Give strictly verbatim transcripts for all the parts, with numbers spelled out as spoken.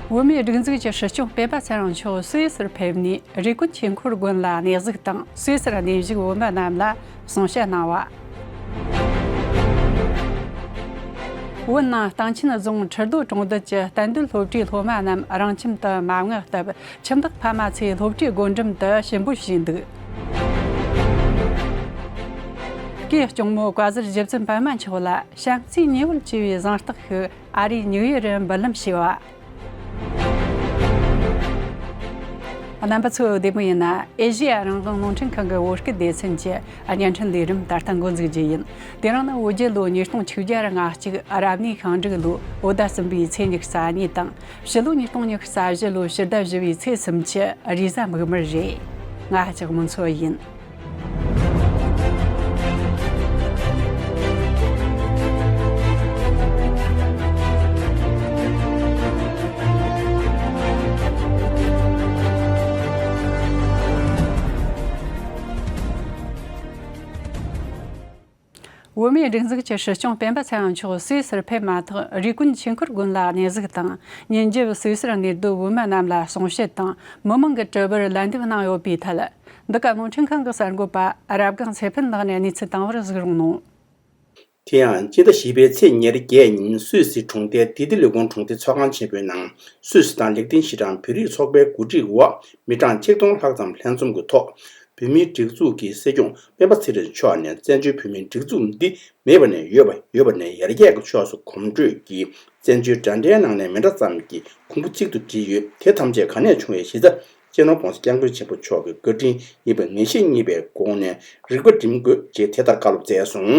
བོད་མིའི་སྒྲིག་འཛུགས་ཀྱི་སྲིད་སྐྱོང་སྤེན་པ་ཚེ་རིང་མཆོག་སུད་སིར་ཕེབས་ནས། རེ་སྐུན་ཆོས་འཁོར་དགོན་ལ་གནས་གཟིགས་དང་། སུད་སིར་གནས་བཞུགས་བོད་མི་རྣམས་ལ་གསུང་བཤད་གནང་བ། བོད་ནང་སྟེང་ཆེན་རྫོང་ཁྲི་རྡོ་གྲོང་རྡལ་གྱི་གཏན་སྡོད་སློབ་གྲྭའི་སློབ་མ་རྣམས་རང་ཁྱིམ་དུ་མ་མངགས་སྟབས། ཁྱིམ་བདག་ཕ་མ་ཚོས་སློབ་གྲྭའི་སྒོ་འགྲམ་དུ་ཞིམ་པོ་བྱས་འདུག་སྐུའི་གཅུང་མོ་བཀའ་ཟུར་རྗེ་བཙུན་པདྨ་མཆོག་ལ་བྱམས་བརྩེའི་ཉེ་བར་བཅོལ་བའི་གཟེངས་རྟགས་ཤིག་ཨ་རིའི་ཉིའུ་ཡོག་རུ་འབུལ་ལམ་བྱས་པ། རྣམ་པ་ཚོ་བདེ་མོ་ཡིན་ན། ཨེ་ཤེ་ཡ་རང་དབང་རླུང་འཕྲིན་ཁང་གི་བོད་སྐད་སྡེ་ཚན་གྱི་བརྙན་འཕྲིན་ལས་རིམ་ད་ལྟ་འགོ་འཛུགས་རྒྱུ་ཡིན། དེ་རིང་ནི་བོད་རྒྱལ་ལོ་ཉིས་སྟོང་ཆིག་བརྒྱ་ང་གཅིག་རབ་གནས་ཤིང་འབྲུག་ལོའི་བོད་ཟླ་གསུམ་པའི་ཚེས་ཉི་ཤུ་རྩ་གཉིས་དང་། ཕྱི་ལོ་ཉིས་སྟོང་ཉི་ཤུ་རྩ་བཞི་ལོའི་ཕྱི་ཟླ་བཞི་པའི་ཚེས་སུམ་ཅུ་རེས་གཟའ་མིག་དམར་རེད། ང་ལྕགས་མོ་མཚོ་ཡིན། བོད་མིའི་སྒྲིག་འཛུགས་ཀྱི་སྲིད་སྐྱོང་སྤེན་པ་ཚེ་རིང་མཆོག་སུད་སིར་ཕེབས་མ་ཐག་རེ་སྐུན་ཆོས་འཁོར་དགོན་ལ་གནས་གཟིགས་དང་། ཉིན་རྒྱབ་སུད་སིར་གནས་སྡོད་བོད་མི་རྣམས་ལ་གསུང་བཤད་དང་། མི་མང་གི་གྲལ་པར་ལན་འདེབས་གནང་ཡོད་པའི་ཐད། འདི་ག་རླུང་འཕྲིན་ཁང་གི་གསར་འགོད་པ་རབ་སྒང་ཚེ་ཕུན་ལགས་ནས་གནས་ཚུལ་བཏང་བར་གཟིགས་རོགས་གནང་། དེ་ཡང་སྤྱི་ཟླ་བཞི་པའི་ཚེས་ཉེར་བརྒྱད་ཉིན་སུད་སི་གྲོང་རྡལ་དི་ཏི་ལི་ཀུང་གྲོང་སྡེ་ཚོགས་ཁང་ཆེན་པོའི་ནང་སུད་སི་དང་ལིག་ཏེན་ཤི་ཊན་བོད་རིགས་ཚོགས་པའི་གོ་སྒྲིག་འོག་མི་གྲངས་ཆིག་སྟོང་ལྷག་ཙམ་ལྷན་འཛོམས་ཀྱི་ཐོག་བོད་མིའི་སྒྲིག་འཛུགས་ཀྱི་སྲིད་སྐྱོང་སྤེན་པ་ཚེ་རིང་མཆོག་ནས་བཙན་བྱོལ་བོད་མིའི་སྒྲིག་འཛུགས་འདི་མེད་པ་ནས་ཡོད་པ། ཡོད་པ་ནས་ཡར་རྒྱས་ཀྱི་ཕྱོགས་སུ་གོམ་བགྲོད་ཀྱིས་བཙན་བྱོལ་འདྲ་འདྲའི་ནང་ནས་མི་འདྲ་ཙམ་གྱི་གོང་བུ་གཅིག་ཏུ་བསྒྲིལ་ཡོད། དེ་ཐམས་ཅད་ག་ནས་བྱུང་བའི་གཞི་རྩ་སྤྱི་ནོར་༸གོང་ས་༸སྐྱབས་མགོན་ཆེན་པོ་མཆོག་གི་བཀའ་དྲིན་ཡིན་པ་ངེས་ཤེས་རྙེད་པའི་སྒོ་ནས་རིག་པ་སྒྲིམ་དགོས་ཅེས་དེ་ལྟར་བཀའ་སློབ་སྩལ་སོང་།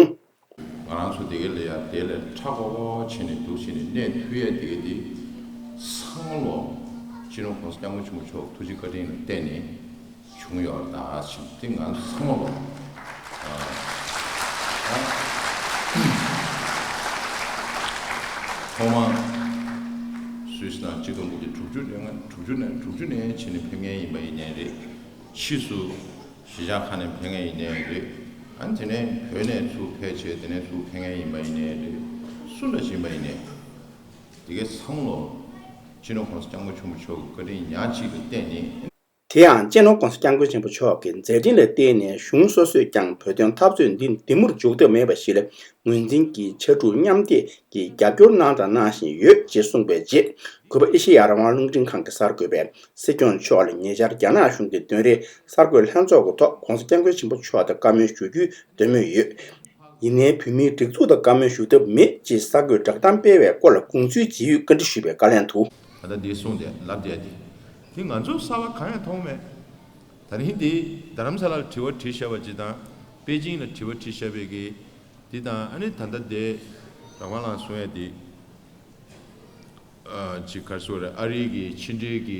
ང་རང་ཚོ་དེ་གའི་ལ་ཡ་དེ་ལས་ཁྲ་ཁོག་ཁོག་བྱས་ནས་འདུག་བྱས་ནས་གནས་ཐུབ་ཡ་དེ་གའི་དེ་ཚང་མ་ལོ་སྤྱི་ནོར་༸གོང་ས་༸སྐྱབས་མགོན་ཆེན་པོ་མཆོག་ཐུགས་རྗེ་བཀའ་དྲིན་ལ་བརྟེན་ནས་བྱུང་ཡོད་རེད། ད་ཕྱིན་དེ་ང་ཚོ་ཚང་མ་ལོ་ཨ་ཐོག་མ་སུད་སི་ནང་ཆིག་སྟོང་དགུ་བརྒྱ་དྲུག་ཅུ་ནས་དྲུག་ཅུ་ནས་དྲུག་ཅུ་ནས་བྱས་ནས་ཕེབས་མཁན་ཡིན་པ་ཡིན་ནའི་རེད། ཕྱིས་སུ་གཞིས་ཆགས་ཁག་ནས་ཕེབས་མཁན་ཡིན་ནའི་རེད། ཨ་ནི་དེ་ནས་བོད་ནས་ཚུར་ཕེབས་བྱས་དེ་ནས་ཚུར་ཕེབས་མཁན་ཡིན་པ་ཡིན་ནའི་རེད། སུ་འདྲ་ཞིག་ཡིན་པ་ཡིན་ནའི་དེ་གའི་ཚང་མ་ལོ་སྤྱི་ནོར་༸གོང་ས་༸སྐྱབས་མགོན་ཆེན་པོ་མཆོག་གི་བཀའ་དྲིན་ཉག་གཅིག་ལ་བརྟེན་ནས། དེ་ཡང་སྤྱི་ནོར་༸གོང་ས་༸སྐྱབས་མགོན་ཆེན་པོ་མཆོག་གི་མཛད་འཕྲིན་ལ་བརྟེན་ནས་གཞུང་སོ་སོས་ཀྱང་བོད་དོན་འཐབ་རྩོད་འདི་འདི་མུར་འཇུག་ཐབས་མེད་པ་ཞིག་ལ་ངོས་འཛིན་གྱིས་ཕྱར་གྲུ་མཉམ་འདེགས་ཀྱི་རྒྱབ་སྐྱོར་གནང་དང་གནང་བཞིན་ཡོད་ཅེས་གསུངས་པའི་རྗེས། གུས་པ་ཨེ་ཤེ་ཡ་རང་དབང་རླུང་འཕྲིན་ཁང་གི་གསར་འགོད་པས་སྲིད་སྐྱོང་མཆོག་ལ་ཉེ་ཆར་རྒྱ་ནག་གཞུང་གི་དོན་རིག་གསར་འགོད་ལྷན་ཚོགས་ཀྱི་ཐོག་༸གོང་ས་༸སྐྱབས་མགོན་ཆེན་པོ་མཆོག་དང་བཀའ་མོལ་ཞུ་རྒྱུའི་འདོད་མོས་ཡོད། ཡིན་ནའི་བོད་མིའི་སྒྲིག་འཛུགས་དང་བཀའ་མོལ་ཞུ་ཐབས་མེད་ཅེས་གསར་འགོད་བསྒྲགས་གཏམ་སྤེལ་བའི་སྐོར་ལ་དགོངས་ཚུལ་ཇི་ཡོད་བཀའ་འདྲི་ཞུས་པའི་བཀའ་ལན་དུ། ད་ལྟ་འདི་གསུངས་ཏེ་ལབ་བསྡད་དེ། དེ་ང་ཚོ་གསར་པ་གང་ཡང་མཐོང་མེད། ད་རིང་འདི་རྡ་རམ་ས་ལར་དྲི་བ་དྲིས་བཞག་པ་ཅིག་དང་པེ་ཅིང་ལ་དྲི་བ་དྲིས་བཞག་པའི་གི་འདི་དང་ཨ་ནི་ད་ལྟ་དེ་རང་དབང་ལགས་གསུང་ཡ་འདི། ཅིག་ག་རེ་ཟེར་དགོས་རེད། ཨ་རིའི་གི་ཕྱི་འབྲེལ་གི་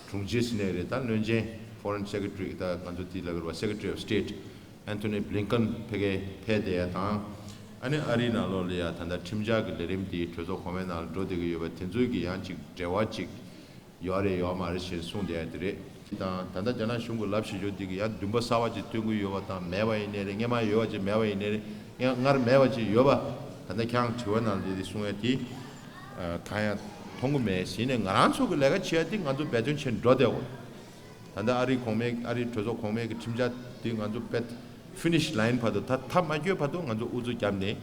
དྲུང་ཆེ་ཟེར་ནའི་རེད། ད་བློན་ཆེན་Foreign Secretary ད་ང་ཚོ་དེ་ལ་ག་རེ་བ་Secretary of State Antony Blinken ཕ་གིར་ཕེབས་བསྡད་ཡ་དང་། ཨ་ནི་ཨ་རིའི་ནང་ལོགས་ལ་ཡ་ད་ལྟ་ཁྲིམས་འཆར་གི་ལས་རིམ་དེ་གྲོས་ཚོགས་གོང་མའི་ནང་ལ་འགྲོ་བསྡད་ཀྱི་ཡོད་པ་དེ་ཚོའི་གི་ཡང་ཅིག་འབྲེལ་བ་ཅིག་ཡོད་རེད་ཡོད་མ་རེད་ཞེས་གསུངས་བསྡད་ཡ་དེ་རེད། དང་ད་ལྟ་རྒྱ་ནག་གཞུང་གི་ལབ་བཞིན་བྱས་འདི་གི་ཡང་འདུན་པ་གསར་པ་ཅིག་སྟོན་གྱི་ཡོད་པ་དང་མེད་པ་ཡིན་ནའི་རེད། སྔོན་མ་ཡོད་པ་ཅིག་མེད་པ་ཡིན་ནའི་རེད། ཡང་སྔར་མེད་པ་ཅིག་ཡོད་པ། ད་ལྟ་ཁྱེད་རང་དྲི་བ་ནང་འདི་འདི་གསུང་ཡ་དེ་གང་ཡང་མཐོང་གི་མེད། ཡིན་ནའི་ང་རང་ཚོ་གི་ལས་ཀ་བྱེད་ཡ་དེ་ང་ཚོ་འབད་བརྩོན་བྱས་འགྲོ་བསྡད་དགོས། ད་ལྟ་ཨ་རིའི་གོང་མའི་ཨ་རིའི་གྲོས་ཚོགས་གོང་མའི་གི་ཁྲིམས་འཆར་དེ་ང་ཚོ་པད་finish line བར་དུ་ད་མཐའ་མ་འཁྱོལ་བར་དུ་ང་ཚོ་ཨུ་ཚུགས་བརྒྱབ་ནས་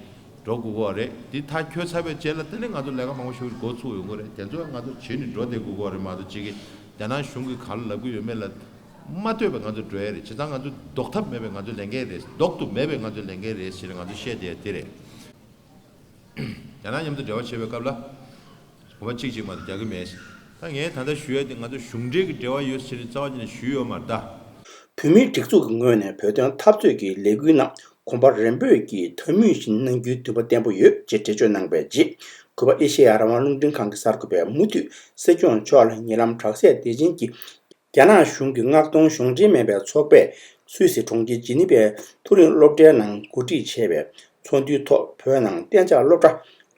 འགྲོ་དགོས་ཀྱི་རེད། དེ་མཐའ་འཁྱོལ་ཚར་བའི་རྗེས་ལ་དེ་ནས་ང་ཚོ་ལས་ཀ་མང་པོ་ཞིག་འགོ་ཚུགས་ཡོང་གི་རེད། དེ་ཚོ་ང་ཚོ་བྱེད་ནས་འགྲོ་བསྡད་དགོས་ཀྱི་རེད་མ་གཏོགས་གཅིག་གི་རྒྱ་ནག་གཞུང་གིས་ག་ལ་ལབ་ཀྱི་ཡོད་མེད་ལ་མ་ལྟོས་པར་ང་ཚོ་འགྲོ་ཡ་རེད། བྱས་ཙང་ང་ཚོ་ལྡོག་ཐབས་མེད་པའི་ང་ཚོ་ལས་འགན་རེད། ལྡོག་ཏུ་མེད་པའི་ང་ཚོ་ལས་འགན་རེད་ཟེར་ནས་ང་ཚོ་བཤད་བསྡད་ཡ་དེ་རེད། རྒྱ་ནག་མཉམ་དུ་འབྲེལ་བ་བྱེད་པའི་སྐབས་ལ་གོམ་པ་གཅིག་གཅིག་མ་གཏོགས་རྒྱག་གི་མེད། ད་ངས་ད་ལྟ་ཞུ་ཡ་དེ་ང་ཚོ་གཞུང་འབྲེལ་གྱི་འབྲེལ་བ་ཡོད་ཟེར་ནས་རྩ་བ་ཉིད་ནས་ཞུས་ཡོད་མ་རེད་ད། བོད་མིའི་སྒྲིག་འཛུགས་ཀྱི་ངོས་ནས་བོད་དོན་འཐབ་རྩོད་ཀྱི་ལས་འགུལ་ནང་གོམ་པ་རིམ་སྤོས་ཀྱིས་འཐབ་མོས་ཤིག་གནང་རྒྱུའི་འདུན་པ་བརྟན་པོ་ཡོད་ཅེས་འགྲེལ་བརྗོད་གནང་པའི་རྗེས། གུས་པ་ཨེ་ཤེ་ཡ་རང་དབང་རླུང་འཕྲིན་ཁང་གི་གསར་འགོད་པས་མུ་མཐུད་སྲིད་སྐྱོང་མཆོག་ལ་ཉེ་ལམ་དྲག་ཟས་སྡེ་ཚན་གྱི་རྒྱ་ནག་གཞུང་གི་མངགས་གཏོང་གཞུང་འབྲེལ་མིན་པའི་ཚོགས་པས་སུད་སི་གྲོང་ཁྱེར་ཇི་ནི་ཝའི་མཐོ་རིམ་སློབ་གྲྭའི་ནང་གོ་སྒྲིག་བྱས་པའི་ཚོགས་འདུའི་ཐོག་བོད་ནང་གཏན་འཇགས་སློབ་གྲྭ་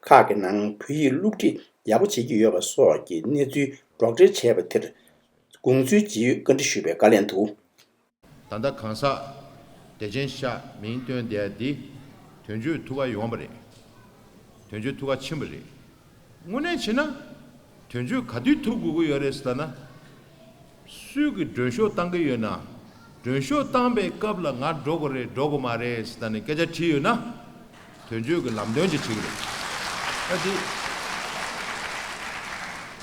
ཁག་གི་ནང་བོད་ཡིག་སློབ་ཁྲིད་ཡག་པོ་བྱེད་ཀྱི་ཡོད་པ་སོགས་ཀྱི་གནས་ཚུལ་སྒྲོག་འགྲེལ་བྱས་པ་དེར་དགོངས་ཚུལ་ཇི་ཡོད་བཀའ་འདྲི་ཞུས་པའི་བཀའ་ལན་དུ། ད་ལྟ་གང་ཟག་བདེ་ཆེན་ཤག་མིང་བཏོན་བསྡད་ཡ་འདི་དོན་གཅོད་ཐུགས་ཁ་ཡོང་པ་རེད། དོན་གཅོད་ཐུགས་ཁ་ཕྱིན་པ་རེད། དངོས་གནས་བྱས་ན། དོན་གཅོད་ག་དུས་ཐུག་དགོས་ཀྱི་ཡོད་རེད་ཟེར་ན། སུས་ཀྱི་མགྲོན་ཤོག་བཏང་གི་ཡོད་ན། མགྲོན་ཤོག་བཏང་པའི་སྐབས་ལ་ང་འགྲོ་དགོས་རེད་འགྲོ་དགོས་མ་རེད་ཟེར་ནས་སྐད་ཆ་དྲིས་ཡོད་ན། དོན་གཅོད་ཀྱི་ལམ་སྟོན་ཅིག་བྱེད་ཀྱི་རེད། ཨ་དེ།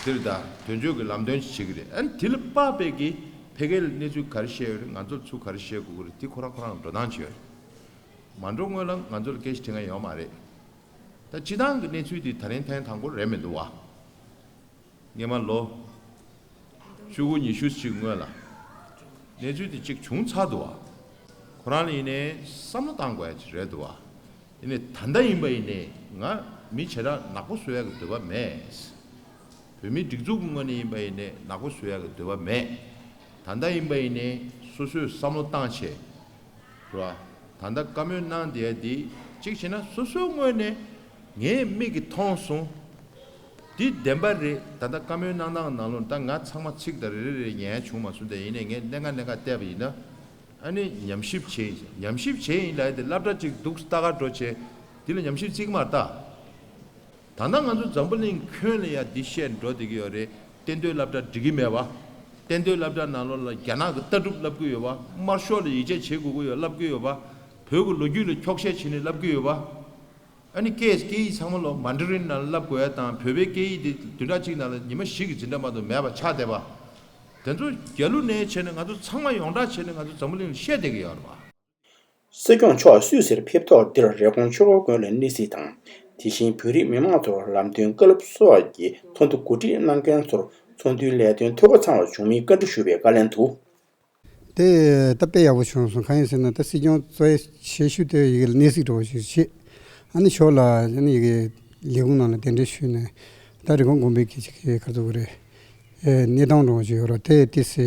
དེ་རེད་ད། དོན་གཅོད་ཀྱི་ལམ་སྟོན་ཅིག་བྱེད་ཀྱི་རེད། ཨ་ནི་དེ་ལ་དཔག་པའི་གི་ཕ་གིའི་གནས་ཚུལ་ག་རེ་བཤད་ཡོད་རེད། ང་ཚོ་ཚུར་ག་རེ་བཤད་དགོས་ཀྱི་རེད། དེ་ཁོ་རང་ཁོ་རང་འགྲོ་སྟངས་ཅིག་ཡོད་རེད། མ་འགྲོ་སྔོན་ལ་ང་ཚོ་ལ་སྐད་ཆ་དྲི་མཁན་ཡོད་མ་རེད། ད་སྤྱི་བཏང་གི་གནས་ཚུལ་དེ་ད་རིང་ཐེངས་དང་པོ་རེད་མི་འདུག་བ། སྔོན་མ་ལོ་བཅུ་དགུ་ཉི་ཤུ་ཅིག་སྔོན་ལ་གནས་ཚུལ་དེ་གཅིག་བྱུང་ཚར་འདུག་བ། ཁོ་རང་ལ་ཡིན་ནའི་བསམ་བློ་བཏང་དགོས་ཡ་ཅིག་རེད་འདུག་བ། ཡིན་ནའི་ད་ལྟ་ཡིན་པ་ཡིན་ནའི་ང་མི་བྱེ་བྲག་ནག་པོ་བཟོ་ཡ་གི་འདོད་པ་མེད། བོད་མིའི་སྒྲིག་འཛུགས་ཀྱི་ངོས་ནས་ཡིན་པ་ཡིན་ནའི་ནག་པོ་བཟོ་ཡ་གི་འདོད་པ་མེད། ད་ལྟ་ཡིན་པ་ཡིན་ནའི་སོ་སོས་བསམ་བློ་བཏང་བྱས། རེད་བ། ད་ལྟ་བཀའ་མོལ་གནང་བསྡད་ཡ་འདི་གཅིག་བྱས་ན་སོ་སོའི་ངོས་ནས་ངའི་མིག་གིས་མཐོང་སོང་། འདི་བདེན་པ་རེད། ད་ལྟ་བཀའ་མོལ་གནང་སྟངས་ནང་ལོགས་ད་ང་ཚང་མ་ཚིག་དང་རེ་རེ་རེ་ཉན་ཡ་བྱུང་མ་སོང་། དེ་ཡིན་ནའི་ངས་གནད་འགག་གནད་འགག་བལྟས་པ་ཡིན་ན། ཨ་ནི་ཉམས་ཞིབ་བྱས་ཡིན། ཉམས་ཞིབ་བྱས་ཡིན་ལབ་ཡ་དེ་སློབ་གྲྭ་གཅིག་འདུག་ལྟ་ག་འགྲོ་བྱས། འདི་ལ་ཉམས་ཞིབ་བརྩི་གི་མ་རེད་ད། ད་ལྟ་ང་ཚོ་འཛམ་བུ་གླིང་ཁྱོན་ལ་ཡ་འདི་བཤད་འགྲོ་བསྡད་ཀྱི་ཡོད་རེད། གཏན་སྡོད་སློབ་གྲྭ་འགྲིག་གི་མེད་པ། གཏན་སྡོད་སློབ་གྲྭ་ནང་ལོགས་ལ་རྒྱ་ནག་གི་ལྟ་གྲུབ་བསླབ་ཀྱི་ཡོད་པ། དམར་ཤོག་ལ་ཡིད་ཆེས་བྱེད་དགོས་ཀྱི་ཡོད་བསླབ་ཀྱི་ཡོད་པ། བོད་ཀྱི་ལོ་རྒྱུས་ལ་འཁྱོག་བཤད་བྱས་ནས་བསླབ་ཀྱི་ཡོད་པ། ཨ་ནི་སྐད་སྐད་ཡིག་ཚང་མ་ལོ་མན་ཌ་རིན་ནང་ལ་བསླབ་དགོས་ཡ་དང་བོད་པའི་སྐད་ཡིག་དེ་བདུན་ཕྲག་གཅིག་ནང་ལ་ཉི་མ་བཞི་གི་འཛིན་གྲྭ་མ་གཏོགས་མེད་པ་ཆགས་བསྡད་པ། དེ་ཚོ་རྒྱ་ལུ་ནས་བྱས་ནས་ང་ཚོ་ཚང་མ་ཡོངས་གྲགས་བྱས་ནས་ང་ཚོ་འཛམ་བུ་གླིང་ལ་བཤད་བསྡད་ཀྱི་ཡོད་རེད་པ། སྲིད་སྐྱོང་མཆོག་སུད་སིར་ཕེབས་ཐོག་འདིར་རེབ་གོང་ཆོས་འཁོར་དགོན་ལ་གནས་གཟིགས་དང་། དེ་བཞིན་བོད་རིགས་མི་མང་ཚོར་ལམ་སྟོན་བཀའ་སློབ་སོགས་ཀྱི་ཚོགས་འདུ་གོ་སྒྲིག་གནང་མཁན་ཚོར་ཚོགས་འདུའི་ལས་དོན་ཐོག་ཁ་ཚང་བ་བྱུང་མིན་བཀའ་འདྲི་ཞུས་པའི་བཀའ་ལན་དུ། དེ་ད་དཔེ་ཡག་པོ་བྱུང་སོང་། གང་ཡིན་ཟེར་ན་ད་སྲིད་སྐྱོང་གཙོ་ཆེ་ཤོས་དེ་ཡི་གེ་ལ་གནས་གཟིགས་འདྲ་བོ་ཞིག་བྱས། ཨ་ནི་ཞོར་ལ་ཨ་ནི་ཡི་གེ་ལས་ཁུངས་ནང་ལ་གདན་འདྲེན་ཞུས་ནས་ད་རི་ཀོན་དགོན་པའི་གི་ཅིག་གི་ག་རེ་ཟེར་དགོས་རེད། ཨེ་གནས་སྟངས་འདྲ་བོ་ཞིག་ཡོད་ར། དེ་དེ་སེ་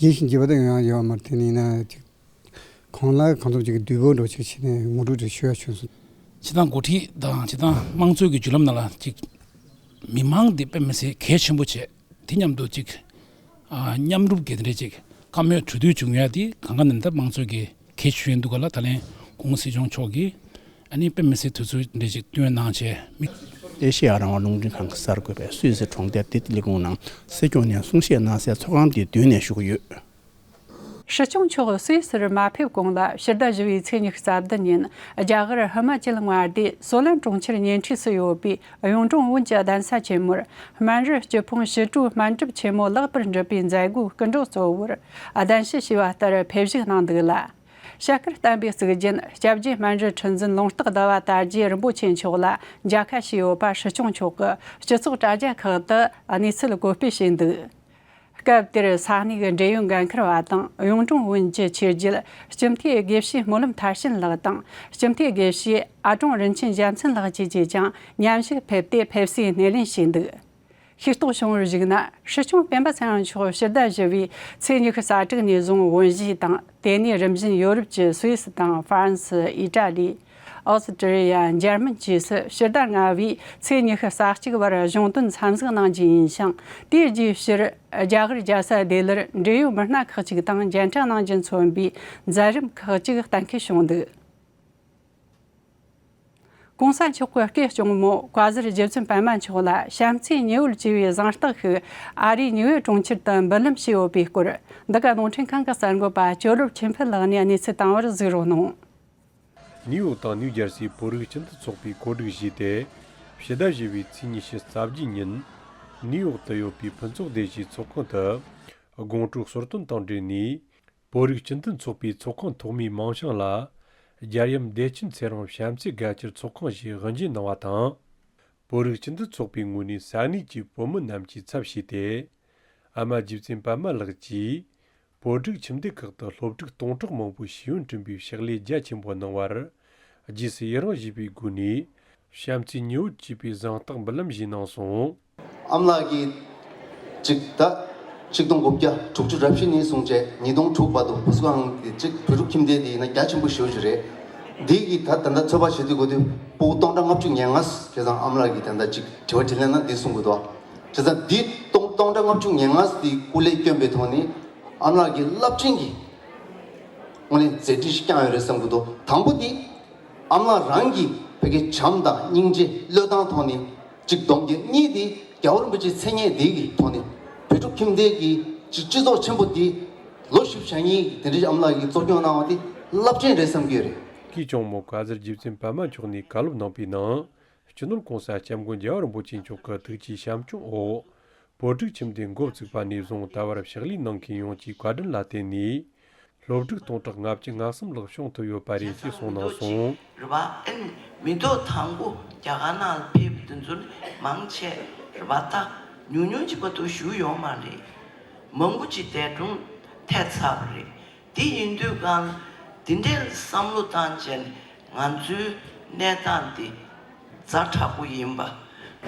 རྒྱས་ཤིང་རྒྱས་པ་དང་ཡང་ཡོད་མ་རེད། དེ་ནི་ཡིན་ན་ཅིག་གང་ལ་གང་ཐུབ་ཅིག་གི་བསྡུས་པོ་འདྲ་ཅིག་བྱས་ནས་ངོ་སྤྲོད་ཅིག་ཞུ་ཡ་བྱུང་སོང་། སྤྱི་བཏང་འགོ་ཁྲིད་དང་སྤྱི་བཏང་དམངས་གཙོའི་གི་བརྒྱུད་ལམ་ནང་ལ་ཅིག་མི་མང་འདི་དཔེ་མི་སྲིད་གལ་ཆེན་པོ་བྱས། དེ་མཉམ་དུ་ཅིག་ཨ་མཉམ་རུབ་ཀྱི་དེ་འདྲའི་ཅིག་བཀའ་མོལ་གྲོས་བསྡུར་བྱུང་ཡ་དེ་གང་ག་ནས་ད་དམངས་གཙོའི་གི་གལ་ཆེ་ཤོས་ཡིན་འདུག་ག་ལ། ད་ལན་སྐུ་ངོ་སྲིད་སྐྱོང་མཆོག་གིས་ཨ་ནི་དཔེ་མི་སྲིད་དུས་ཚོད་འདྲ་ཅིག་བཏོན་གནང་བྱས་མི། ཨེ་ཤེ་ཡ་རང་དབང་རླུང་འཕྲིན་ཁང་གི་གསར་འགོད་པས་སུད་སི་གྲོང་རྡལ་ཏིད་ལི་ཀུང་ནང་སྲིད་སྐྱོང་ནས་གསུང་བཤད་གནང་སའི་ཚོགས་ཁང་དེའི་མདུན་ནས་ཞུ་གི་ཡོད། སྲིད་སྐྱོང་མཆོག་སུད་སིར་མ་ཕེབས་གོང་ལ་ཕྱི་ཟླ་བཞི་པའི་ཚེས་ཉི་ཤུ་རྩ་བདུན་ཉིན་རྒྱ་གར་ཧི་མ་ཅལ་མངའ་སྡེ་སོ་ལན་གྲོང་ཁྱེར་ཉེ་འཁྲིས་སུ་ཡོད་པའི་གཡུང་དྲུང་བོན་གྱི་གདན་ས་ཆེན་མོར་སྨན་རི་སྐྱི་ཕུང་ཞི་ཁྲོའི་སྨན་སྒྲུབ་ཆེན་མོ་ལེགས་པར་འགྲུབ་པའི་མཛད་སྒོའི་སྐུ་མགྲོན་གཙོ་བོར་གདན་ཞུ་བྱས་པ་ལྟར་ཕེབས་བཞུགས་གནང་འདུག་ལ། ཞྭ་དཀར་བསྟན་པའི་གཙུག་རྒྱན་སྐྱབས་རྗེ་སྨན་རི་ཁྲི་འཛིན་ལུང་རྟོགས་ཟླ་བ་དར་རྒྱས་རིན་པོ་ཆེ་མཆོག་ལ་མཇལ་ཁ་ཞུས་ཡོད་པ་སྲིད་སྐྱོང་མཆོག་གིས་སྤྱི་ཚོགས་དྲ་རྒྱ་ཁག་ཏུ་གནས་ཚུལ་བཀོད་སྤེལ་བྱས་འདུག་སྐབས་དེར་ས་གནས་འབྲེལ་ཡོད་འགན་འཁུར་བ་དང་གཡུང་དྲུང་བོན་གྱི་ཆོས་རྒྱལ་སྤྱི་འཐུས་དགེ་བཤེས་སྨོན་ལམ་མཐར་ཕྱིན་ལགས་དང་སྤྱི་འཐུས་དགེ་བཤེས་ཨ་ཀྲུང་རིན་ཆེན་རྒྱལ་མཚན་ལགས་བཅས་ཀྱིས་ཀྱང་མཉམ་ཞུགས་ཕེབས་ཏེ་ཕེབས་བསུའི་སྣེ་ལེན་བྱས་འདུག་ཤེས་རྟོགས་བྱུང་བར་གཞིགས་ན། སྲིད་སྐྱོང་སྤེན་པ་ཚེ་རིང་མཆོག་ཕྱི་ཟླ་བཞི་པའི་ཚེས་ཉི་ཤུ་རྩ་དྲུག་ནས་བཟུང་བོན་གཞིས་དང་། དེ་ནས་རིམ་བཞིན་ཡོ་རོབ་ཀྱི་སུད་སི་དང་ཧྥ་རན་སི། ཨི་ཏྲ་ལི། ཨོ་སི་ཀྲི་ཡ། འཇར་མན་བཅས་སུ་ཕྱི་ཟླ་ལྔ་པའི་ཚེས་ཉི་ཤུ་རྩ་གཅིག་བར་གཞུང་དོན་འཚམས་གཟིགས་གནང་རྒྱུ་ཡིན་ཞིང་། དེའི་རྗེས་ཕྱིར་རྒྱ་གར་རྒྱལ་ས་ལྡི་ལིར་འབྲེལ་ཡོད་མི་སྣ་ཁག་ཅིག་དང་མཇལ་འཕྲད་གནང་རྒྱུ་མཚོན་པའི་མཛད་རིམ་ཁག་ཅིག་གཏན་འཁེལ་བྱུང་འདུག་གོང་ས་མཆོག་གི་སྐུ་གཅུང་མོ་བཀའ་ཟུར་རྗེ་བཙུན་པད་མ་མཆོག་ལ་བྱམས་བརྩེའི་ཉི་འོད་ཅེས་པའི་གཟེངས་རྟགས་ཤིག་ཨ་རིའི་ནིའུ་ཡོག་གྲོང་ཁྱེར་དུ་འབུལ་ལམ་བྱས་ཡོད་པའི་སྐོར། འདི་ག་རླུང་འཕྲིན་ཁང་གི་གསར་འགོད་པ་ཅོ་ལོར་ཆོས་འཕེལ་ལགས་ནས་གནས་ཚུལ་བཏང་བར་གཟིགས་རོགས་གནང་། ནིའུ་ཡོག་དང་ནིའུ་ཇར་སིའི་བོད་རིགས་སྤྱི་མཐུན་ཚོགས་པའི་གོ་སྒྲིག་བཞེས་ཏེ། ཕྱི་ཟླ་བཞི་པའི་ཚེས་ཉི་ཤུ་རྩ་བརྒྱད་ཉིན། ནིའུ་ཡོག་ཏུ་ཡོད་པའི་ཕུན་ཚོགས་སྡེ་བཞིའི་ཚོགས་ཁང་དུ། དགོང་དྲོ་གསོལ་སྟོན་དང་འབྲེལ་ནས། བོད་རིགས་སྤྱི་མཐུན་ཚོགས་པའི་ཚོགས་ཁང་ཐོག་མའི་མིང་བྱང་ལ། རྒྱལ་ཡུམ་བདེ་ཆེན་ཚེ་རིང་བྱམས་བརྩེའི་རྒྱལ་གཅེས་ཚོགས་ཁང་ཞེས་དབུ་འབྱེད་གནང་བ་དང་། བོད་རིགས་སྤྱི་མཐུན་ཚོགས་པའི་ངོས་ནས་ས་གནས་ཀྱི་བོད་མི་རྣམས་ཀྱི་ཚབ་བྱས་ཏེ། ཨ་མ་རྗེ་བཙུན་པད་མ་ལགས་ཀྱིས། བོད་རིགས་ཁྱིམ་སྡེ་ཁག་ཏུ་སློབ་ཕྲུག་སྟོང་ཕྲག་མང་པོའི་ཤེས་ཡོན་བསྐྲུན་པའི་ཕྱག་ལས་རྒྱ་ཆེན་པོ་གནང་བར། རྗེས་སུ་ཡི་རང་བཞེས་པའི་སྒོ་ནས། བྱམས་བརྩེའི་ཉི་འོད་ཅེས་པའི་གཟེངས་རྟགས་འབུལ་ལམ་བཞེས་གནང་སོང་། ཨ་མ་ལགས་ཀྱིས་གཅིག་ད་ཆིག་སྟོང་དགུ་བརྒྱ་དྲུག་ཅུ་རེ་བཞི་ནས་བཟུང་བྱས་ཉིས་སྟོང་དྲུག་བར་དུ་བུ་གསོ་ཁང་གི་གཅིག་བོད་ཕྲུག་ཁྱིམ་སྡེ་དེ་ཡིན་ན་རྒྱ་ཆེན་པོ་ཞེ་པོ་ཅིག་རེད། འདི་གི་ད་ད་ལྟ་ཚོད་དཔག་བྱེད་དུས་གོ་དུས་སྤུ་གུ་སྟོང་ཕྲག་ལྔ་བཅུ་ཉེར་ལྔ། བྱས་ཙང་ཨ་མ་ལགས་ཀྱིས་ད་ལྟ་གཅིག་དྲི་བ་དྲིས་ལན་ན་འདི་གསུང་གི་འདུག་བྱས་ཙང་འདི་སྟོང་སྟོང་ཕྲག་ལྔ་བཅུ་ཉེར་ལྔ་འདི་སྐུ་ལས་བསྐྱོན་པའི་ཐོག་ནས་ཨ་མ་ལགས་ཀྱི་རླབས་ཆེན་གྱི་དངོས་གནས་མཛད་འཕྲིན་ཞིག་བསྐྱངས་ཡོད་རེད་བསམ་གྱི་འདུག་དང་པོ་འདི། ཨ་མ་ལགས་རང་གིས་ཕ་གིའི་བྱམས་དང་སྙིང་རྗེ་བློས་བཏང་ཐོག་ནས་གཅིག་སྡོམ་རྒྱུ། གཉིས་དེ་ རྒྱལ་བ་རིན་པོ་ཆེའི་མཚན་སྙན་འདི་གི་ཐོག་ནས་བོད་ཕྲུག་ཁྱིམ་སྡེ་གི་སྤྱི་སྤྱི་ཚོགས་ཆེན་པོ་འདི་ལོ་བཞི་བཅུ་ཞེ་གཉིས་ཀྱི་དེ་འདྲའི་ཨ་མ་ལགས་ཀྱིས་གཙོ་སྐྱོང་གནང་བ་དེ་རླབས་ཆེན་རེད་བསམ་གྱི་ཡོད་རེད། སྐུའི་གཅུང་མོ་བཀའ་ཟུར་རྗེ་བཙུན་པདྨ་མཆོག་ནས་བཀའ་སློབ་གནང་པའི་ནང་། སྤྱི་ནོར་༸གོང་ས་༸སྐྱབས་མགོན་རྒྱལ་བ་རིན་པོ་ཆེ་མཆོག་གི་ཐུགས་ཀྱི་བྱམས་སྐྱོང་འོག་བོད་ཕྲུག་ཁྱིམ་སྡེ་འགོ་བཙུགས་པ་ནས་བཟུང་ད་བར་ཕྱག་ལས་གནང་མཁན་ཡོངས་ཀྱི་བཀའ་དྲིན་ལ་བརྟེན་ནས། སློབ་ཕྲུག་སྟོང་ཕྲག་ལྔ་བཅུ་ང་གསུམ་ལྷག་བྱུང་ཐུབ་ཡོད་པ་རེད་ཅེས་གསུངས་གནང་སོང་། རེད་པ། ཨེ་ནི་མི་ཐོག་དང་པོ་རྒྱ་གར་ནང་ལ་ཕེབས་པ་དེ་ཚོ་ནི་མང་ཆེ་རེད་པ། ད་ཉུང་ཉུང་ཅིག་མ་གཏོགས་བཞུགས་ཡོད་མ་རེད། མང་པོ་ཅིག་འདས་གྲོངས་ཐལ་ཚར་བ་རེད། དེ་ཡིན་དུས་གང་ལ་དེ་འདྲའི་བསམ་བློ་བཏང་བྱས་ནས་ང་ཚོའི་གནས་སྟངས་འདི་ཛ་དྲག་པོ་ཡིན་པ།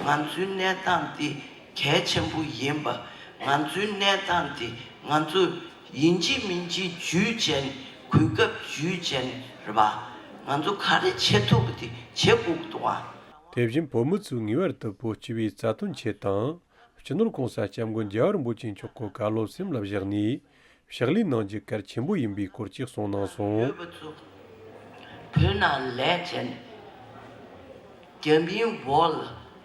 ང་ཚོའི་གནས་སྟངས་འདི་གལ་ཆེན་པོ་ཡིན་པ། ང་ཚོའི་གནས་སྟངས་འདི་ང་ཚོ་ཡིན་གཅིག་མིན་གཅིག་ཇུས་བྱས་ནས་གོ་སྐབས་ཇུས་བྱས་ནས་རེད་པ། ང་ཚོ་ག་རེ་བྱེད་ཐུབ་པ་དེ་བྱེད་དགོས་ཀྱི་འདུག་ཨ། དེ་བཞིན་བོད་མི་ཚོས་ངེས་པར་དུ་བོད་སྤྱི་པའི་རྩ་དོན་ཆེད་དང་། སྤྱི་ནོར་༸གོང་ས་༸སྐྱབས་མགོན་རྒྱལ་བ་རིན་པོ་ཆེ་མཆོག་གི་བཀའ་སློབ་སེམས་ལ་བཞག་ནས་ཕྱག་ལས་གནང་རྒྱུ་གལ་ཆེན་པོ་ཡིན་པའི་སྐོར་གྱི་གསུངས་གནང་སོང་། ཡོད་པ་ཚོ་བོད་ནང་ལས་བྱས་ནས་རྒྱ་མིའི་འོག་ལ་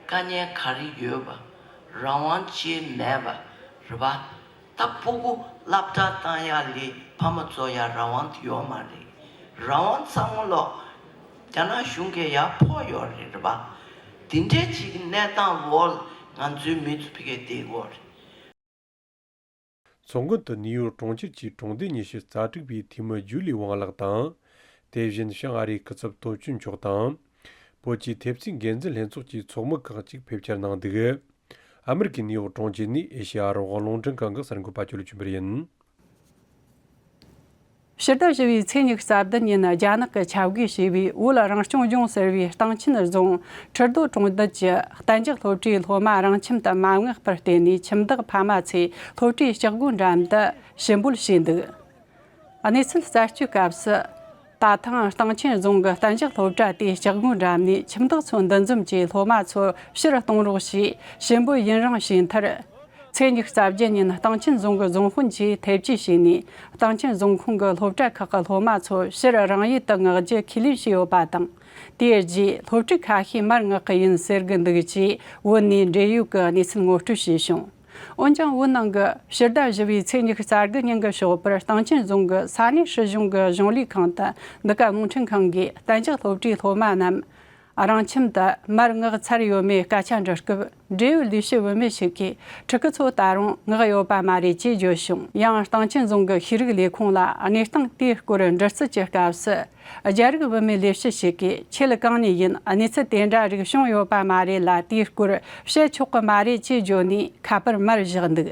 དཀའ་ངལ་ག་རེ་ཡོད་པ། རང་དབང་ཅིག་མེད་པ་རེད་པ། ད་སྤུ་གུ་སློབ་གྲྭ་བཏང་ཡག་ལས་ཕ་མ་ཚོ་ཡ་རང་དབང་དེ་ཡོད་མ་རེད། རང་དབང་ཚང་མ་ལོག་རྒྱ་ནག་གཞུང་གིས་ཡར་ཕོག་ཡོད་རེད་རེད་པ། དེ་འདྲའི་ཅིག་གི་གནས་སྟངས་འོག་ལ་ང་ཚོའི་མི་ཚོ་ཕ་གིར་བསྡད་ཡོད་རེད། ཚོགས་མགོན་དུ་ནིའུ་ཡོག་གྲོང་ཁྱེར་གྱི་གྲོང་སྡེ་ཉི་ཤུ་རྩ་དྲུག་པའི་འཐུས་མི་ཇུ་ལི་ཝང་ལགས་དང་། དེ་བཞིན་བྱང་ཨ་རིའི་སྐུ་ཚབ་དོན་གཅོད་མཆོག་དང་། བོད་ཀྱི་ཐེབས་རྩའི་འགན་འཛིན་ལྷན་ཚོགས་ཀྱི་ཚོགས་མི་ཁག་ཅིག་ཕེབས་འཁྱེར་གནང་འདུག་ཨ་མི་རི་ཀའི་ནིའུ་ཡོག་གྲོང་ཁྱེར་ནས་ཨེ་ཤེ་ཡ་རང་དབང་རླུང་འཕྲིན་ཁང་གི་གསར་འགོད་པ་ཅོ་ལི་ཆོས་འཕེལ་ཡིན། ཕྱི་ཟླ་བཞི་པའི་ཚེས་ཉི་ཤུ་རྩ་བདུན་ཉིན་རྒྱ་ནག་གིས་ཁྱབ་དགོས་བྱས་པའི་བོད་རང་སྐྱོང་ལྗོངས་ཟེར་བའི་སྟེང་ཆེན་རྫོང་ཁྲི་རྡོ་གྲོང་རྡལ་གྱི་གཏན་འཇགས་སློབ་གྲྭའི་སློབ་མ་རང་ཁྱིམ་དུ་མ་མངགས་པར་བརྟེན་ནས་ཁྱིམ་བདག་ཕ་མ་ཚོས་སློབ་གྲྭའི་ལྕགས་སྒོ་འགྲམ་དུ་ཞུ་འབོད་བྱས་འདུག་གནས་ཚུལ་རྩད་གཅོད་སྐབས་སུ། ད་ཐེངས་སྟེང་ཆེན་རྫོང་གི་གཏན་འཇགས་སློབ་གྲྭ་དེའི་ལྕགས་སྒོའི་འགྲམ་ནས་ཁྱིམ་བདག་ཚོ་འདུ་འཛོམས་ཀྱིས་སློབ་མ་ཚོ་ཕྱིར་གཏོང་རོགས་ཞེས་ཞུ་འབོད་ཡུན་རིང་བྱས་མཐར། ཚེས་ཉི་ཤུ་རྩ་བརྒྱད་ཉིན་སྟེང་ཆེན་རྫོང་གི་རྫོང་དཔོན་གྱིས་ཐེ་བྱུས་བྱས་ནས་སྟེང་ཆེན་རྫོང་ཁོངས་ཀྱི་སློབ་གྲྭ་ཁག་གི་སློབ་མ་ཚོ་ཕྱིར་རང་ཡུལ་དུ་མངགས་རྒྱུ་ཁས་ལེན་བྱས་ཡོད་པ་དང་། དེའི་རྗེས་སློབ་ཕྲུག་ཁ་ཤས་མར་མངགས་ཀྱི་ཡིན་ཟེར་གྱི་འདུག་ཅེས་བོད་ནས་འབྲེལ་ཡོད་ཀྱི་གནས་ཚུལ་ངོ་སྤྲོད་བྱས་བྱུང་། འོན་ཀྱང་བོད་ནང་གི་ཕྱི་ཟླ་བཞི་པའི་ཚེས་ཉི་ཤུ་རྩ་དགུ་ཉིན་གྱི་ཞོགས་པར་སྟེང་ཆེན་རྫོང་གི་ས་གནས་སྲིད་གཞུང་གི་གཞུང་ལས་ཁང་དུ་འདི་ག་རླུང་འཕྲིན་ཁང་གིས་གཏན་འཇགས་སློབ་གྲྭའི་སློབ་མ་རྣམས་རང་ཁྱིམ་དུ་མར་མངགས་ཚར་ཡོད་མེད་སྐད་ཆ་འདྲི་སྐབས། འབྲེལ་ཡོད་ལས་བྱེད་བུད་མེད་ཞིག་གིས་ཕྲུ་གུ་ཚོ་ད་རུང་མངགས་ཡོད་པ་མ་རེད་ཅེས་བརྗོད་བྱུང་། ཡང་སྟེང་ཆེན་རྫོང་གི་ཤེས་རིག་ལས་ཁུངས་ལ་གནས་སྟངས་དེའི་སྐོར་འདྲི་རྩད་ཀྱི་སྐབས་སུ། རྒྱ་རིགས་བུད་མེད་ལས་བྱེད་ཞིག་གིས་ཁྱེད་གང་ནས་ཡིན། གནས་ཚུལ་དེ་འདྲ་རིགས་བྱུང་ཡོད་པ་མ་རེད་ལ། དེའི་སྐོར་བཤད་ཆོག་གི་མ་རེད་ཅེས་བརྗོད་ནས་ཁ་པར་མར་བཞག་འདུག་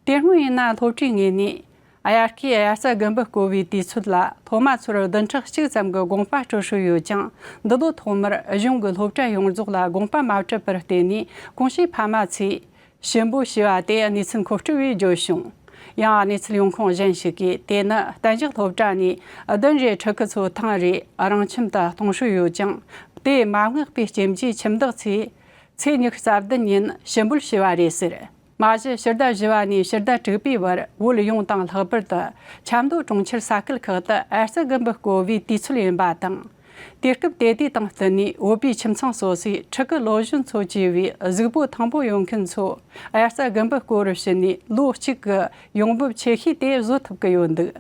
དེ་སྔོན་ཡིན་ན་སློབ་གྲྭའི་ངོས་ནས་དབྱར་ཁའི་དབྱར་རྩྭ་དགུན་འབུ་བསྐོ་བའི་དུས་ཚོད་ལ་སློབ་མ་ཚོར་བདུན་ཕྲག་གཅིག་ཙམ་གྱི་དགོངས་པ་སྤྲོད་སྲོལ་ཡོད་ཀྱང་། འདི་ལོ་ཐོག་མར་གཞུང་གི་སློབ་གྲྭ་ཡོངས་རྫོགས་ལ་དགོངས་པ་མ་སྤྲད་པར་བརྟེན་ནས་གོང་ཞུས་ཕ་མ་ཚོས་ཞུ་འབོད་ཞུས་པ་དེ་གནས་ཚུལ་མཁོ་སྤྲོད་པས་བརྗོད་བྱུང་། ཡང་གནས་ཚུལ་ཡོང་ཁུངས་གཞན་ཞིག་གིས། དེ་ནི་གཏན་འཇགས་སློབ་གྲྭ་ནས་བདུན་རེར་ཕྲུ་གུ་ཚོ་ཐེངས་རེ་རང་ཁྱིམ་དུ་གཏོང་སྲོལ་ཡོད་ཀྱང་། དེ་མ་མངགས་པའི་རྐྱེན་གྱིས་ཁྱིམ་བདག་ཚོས་ཚེས་ཉི་ཤུ་རྩ་བདུན་ཉིན་ཞུ་འབོད་ཞུས་པ་རེད་ཟེར། མ་གཞི་ཕྱི་ཟླ་བཞི་པ་ནས་ཕྱི་ཟླ་དྲུག་པའི་བར་བོད་ཡོངས་དང་ལྷག་པར་དུ་ཆབ་མདོ་གྲོང་ཁྱེར་ས་ཁུལ་ཁག་ཏུ་དབྱར་རྩྭ་དགུན་འབུ་བསྐོ་བའི་དུས་ཚོད་ཡིན་པ་དང་། དུས་སྐབས་དེ་དུས་དང་བསྟུན་ནས་བོད་པའི་ཁྱིམ་ཚང་སོ་སོའི་ཕྲུ་གུ་ལོ་གཞོན་ཚོ་བཅས་པའི་གཟུགས་པོ་ཐང་པོ་ཡོད་མཁན་ཚོ་དབྱར་རྩྭ་དགུན་འབུ་བསྐོ་བར་ཞུས་ནས་ལོ་གཅིག་གི་ཡོང་འབབ་ཆེ་ཤོས་དེ་བཟོ་ཐུབ་ཀྱི་ཡོད་འདུག་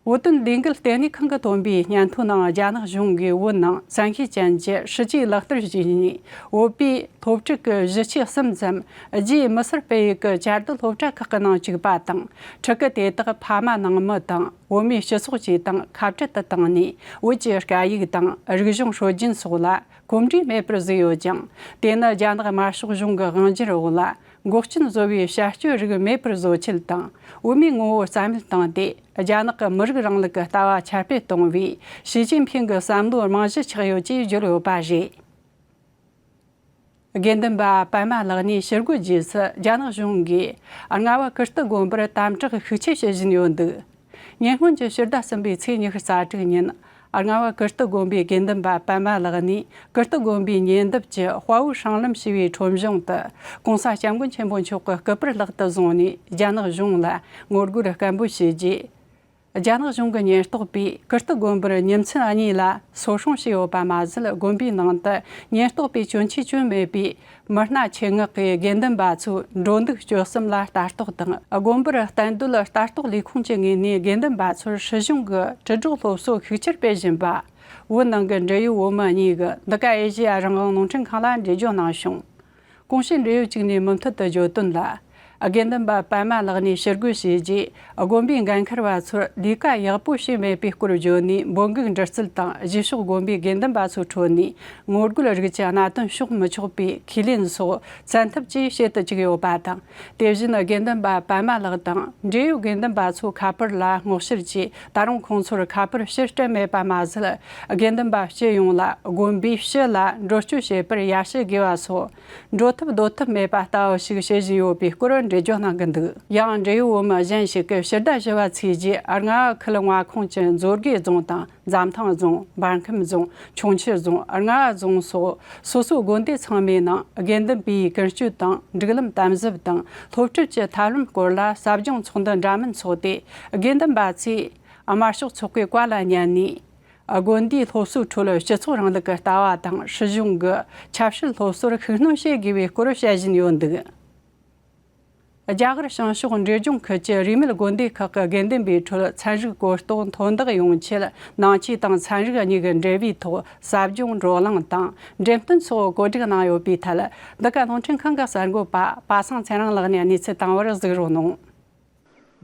བོད་དོན་ལས་འགུལ་ལྟེ་གནས་ཁང་གིས་བཏོན་པའི་སྙན་ཐོའི་ནང་། རྒྱ་ནག་གཞུང་གིས་བོད་ནང་བཙན་ཤེད་ཅན་གྱི་སྲིད་ཇུས་ལག་བསྟར་བྱས་ནས། བོད་པའི་སློབ་ཕྲུག་གི་བཞི་ཆའི་གསུམ་ཙམ་རྒྱའི་མི་སེར་སྤེལ་ཡུལ་གྱི་བཅའ་སྡོད་སློབ་གྲྭ་ཁག་གི་ནང་བཅུག་པ་དང་། ཕྲུ་གུ་དེ་དག་ཕ་མ་ནང་མི་དང་བོད་མིའི་སྤྱི་ཚོགས་བཅས་དང་ཁ་བྲལ་དུ་བཏང་ནས། བོད་ཀྱི་སྐད་ཡིག་དང་རིག་གཞུང་སྲོལ་རྒྱུན་སོགས་ལ་གོམས་འདྲིས་མེད་པར་བཟོས་ཡོད་ཅིང་། དེ་ནི་རྒྱ་ནག་དམར་ཤོག་གཞུང་གི་དབང་སྒྱུར་འོག་ལ། འགོག་རྐྱེན་བཟོ་བའི་བྱ་སྤྱོད་རིགས་མེད་པར་བཟོ་ཆེད་དང་། བོད་མིའི་ངོ་བོ་རྩ་མེད་བཏང་སྟེ། རྒྱ་ནག་གི་མི་རིགས་རིང་ལུགས་ཀྱི་ལྟ་བ་ཁྱབ་སྤེལ་གཏོང་བའི་ཞི་ཅིན་ཕིང་གི་བསམ་བློའི་རྨང་གཞི་ཆགས་ཡོད་ཅེས་བརྗོད་ཡོད་པ་རེད། དགེ་འདུན་པ་པདྨ་ལགས་ནས་ཞུ་སྒོའི་རྗེས་སུ་རྒྱ་ནག་གཞུང་གིས་རྔ་བ་ཀིརྟི་དགོན་པར་དམ་དྲག་ཤུགས་ཆེ་བྱེད་བཞིན་ཡོད་འདུག་ཉེ་སྔོན་གྱི་ཕྱི་ཟླ་གསུམ་པའི་ཚེས་ཉི་ཤུ་རྩ་དྲུག་ཉིན། རྔ་བ་ཀིརྟི་དགོན་པའི་དགེ་འདུན་པ་པདྨ་ལགས་ནས་ཀིརྟི་དགོན་པའི་ཉེ་འདབས་ཀྱི་དཔའ་བོའི་སྲང་ལམ་ཞེས་པའི་ཁྲོམ་གཞུང་དུ་༸གོང་ས་༸སྐྱབས་མགོན་ཆེན་པོ་མཆོག་གི་སྐུ་པར་ལག་ཏུ་བཟུང་ནས་རྒྱ་ནག་གཞུང་ལ་ངོ་རྒོལ་སྐད་འབོད་བྱས་རྗེས། རྒྱ་ནག་གཞུང་གི་ཉེན་རྟོག་པས་ཀིརྟི་དགོན་པར་ཉིན་མཚན་གཉིས་ལ་སོ་སྲུང་བྱས་ཡོད་པ་མ་ཟད། དགོན་པའི་ནང་དུ་ཉེན་རྟོག་པས་གྱོན་ཆས་གྱོན་མེད་པའི་མི་སྣ་ཆེད་མངགས་ཀྱིས་དགེ་འདུན་པ་ཚོའི་འགྲོ་འདུག་སྤྱོད་གསུམ་ལ་ལྟ་རྟོག་དང་། དགོན་པར་གཏན་སྡོད་ལྟ་རྟོག་ལས་ཁུངས་ཀྱི་ངོས་ནས་དགེ་འདུན་པ་ཚོར་སྲིད་གཞུང་གི་དྲིལ་སྒྲོག་སློབ་གསོ་ཤུགས་ཆེར་སྤེལ་བཞིན་པ། བོད་ནང་གི་འབྲེལ་ཡོད་བོད་མི་གཉིས་ཀྱིས་འདི་ག་ཨེ་ཤེ་ཡ་རང་དབང་རླུང་འཕྲིན་ཁང་ལ་འགྲེལ་བརྗོད་གནང་བྱུང་། གོང་ཞུས་འབྲེལ་ཡོད་ཅིག་ནས་མུ་མཐུད་དུ་བརྗོད་དོན་ལ། དགེ་འདུན་པ་པད་མ་ལགས་ནས་ཞུ་སྒོ་བྱས་རྗེས། དགོན་པའི་འགན་འཁུར་བ་ཚོར་ལས་ཀ་ཡག་པོ་བྱས་མེད་པའི་སྐོར་བརྗོད་ནས། འབོད་འགུག་འདྲི་རྩད་དང་། གཞིས་ཕྱོགས་དགོན་པའི་དགེ་འདུན་པ་ཚོའི་ཁྲོད་ནས་ངོ་རྒོལ་རིགས་ཀྱི་གནད་དོན་ཕྱོགས་མི་ཆོག་པའི་ཁས་ལེན་སོགས་བཙན་ཐབས་ཀྱིས་བྱེད་དུ་བཅུག་ཡོད་པ་དང་། དེ་བཞིན་དགེ་འདུན་པ་པད་མ་ལགས་དང་འབྲེལ་ཡོད་དགེ་འདུན་པ་ཚོའི་ཁ་པར་ལ་སྔོག་བཤེར་གྱིས། ད་རུང་ཁོང་ཚོར་ཁ་པར་ཕྱིར་སྤྲད་མེད་པ་མ་ཟད། དགེ་འདུན་པ་སྤྱི་ཡོངས་ལ་དགོན་པའི་ཕྱི་ལ་འགྲོ་སྐྱོད་བྱེད་པར་ཡར་ཞུ་དགོས་པ་སོགས། འགྲོ་ཐབས་སྡོད་ཐབས་མེད་པ་ལྟ་བུ་ཞིག་བྱེད་བཞིན་ཡོད་པའི་སྐོར་འགྲེལ་བརྗོད་གནང་གི་འདུག། ཡང་འབྲེལ་ཡོད་བོད་མི་གཞན་ཞིག་གིས་ཕྱི་ཟླ་བཞི་པ་ཚེས་རྗེས་རྔ་བ་ཁུལ་མངའ་ཁོངས་ཀྱི་མཛོད་དགེ་རྫོང་དང་། འཛམ་ཐང་རྫོང་། འབར་ཁམས་རྫོང་། ཆུང་ཆུ་རྫོང་། རྔ་བ་རྫོང་སོགས་སོ་སོའི་དགོན་སྡེ་ཚང་མའི་ནང་དགེ་འདུན་པའི་ཀུན་སྤྱོད་དང་། སྒྲིག་ལམ་དམ་ཟབ་དང་། སློབ་ཁྲིད་ཀྱི་ཐབས་ལམ་སྐོར་ལ་ཟབ་སྦྱོང་ཚོགས་འདུ་འདྲ་མིན་འཚོགས་ཏེ། དགེ་འདུན་པ་ཚོས་དམར་ཤོག་ཚོགས་པའི་བཀའ་ལ་ཉན་ནས། དགོན་སྡེའི་སློབ་གསོའི་ཁྲོད་སྤྱི་ཚོགས་རིང་ལུགས་ཀྱི་ལྟ་བ་དང་། སྲིད་གཞུང་གི་ཆབ་སྲིད་སློབ་གསོར་ཤུགས་སྣོན་བྱེད་དགོས་པའི་སྐོར་བཤད་བཞིན་ཡོད་འདུག། རྒྱ་གར་བྱང་ཕྱོགས་འབྲས་ལྗོངས་ཁུལ་གྱི་རིས་མེད་དགོན་སྡེ་ཁག་གི་དགེ་འདུན་པའི་ཁྲོད་ཚན་རིག་གོ་རྟོགས་མཐོར་འདེགས་ཡོང་ཆེད། ནང་ཆོས་དང་ཚན་རིག་གཉིས་ཀྱི་འབྲེལ་བའི་ཐོག་ཟབ་སྦྱོང་བགྲོ་གླེང་དང་འགྲེམས་སྟོན་སོགས་གོ་སྒྲིག་གནང་ཡོད་པའི་ཐད། འདི་ག་རླུང་འཕྲིན་ཁང་གི་གསར་འགོད་པ་པ་སངས་ཚེ་རིང་ལགས་ནས་གནས་ཚུལ་བཏང་བར་གཟིགས་རོགས་གནང་།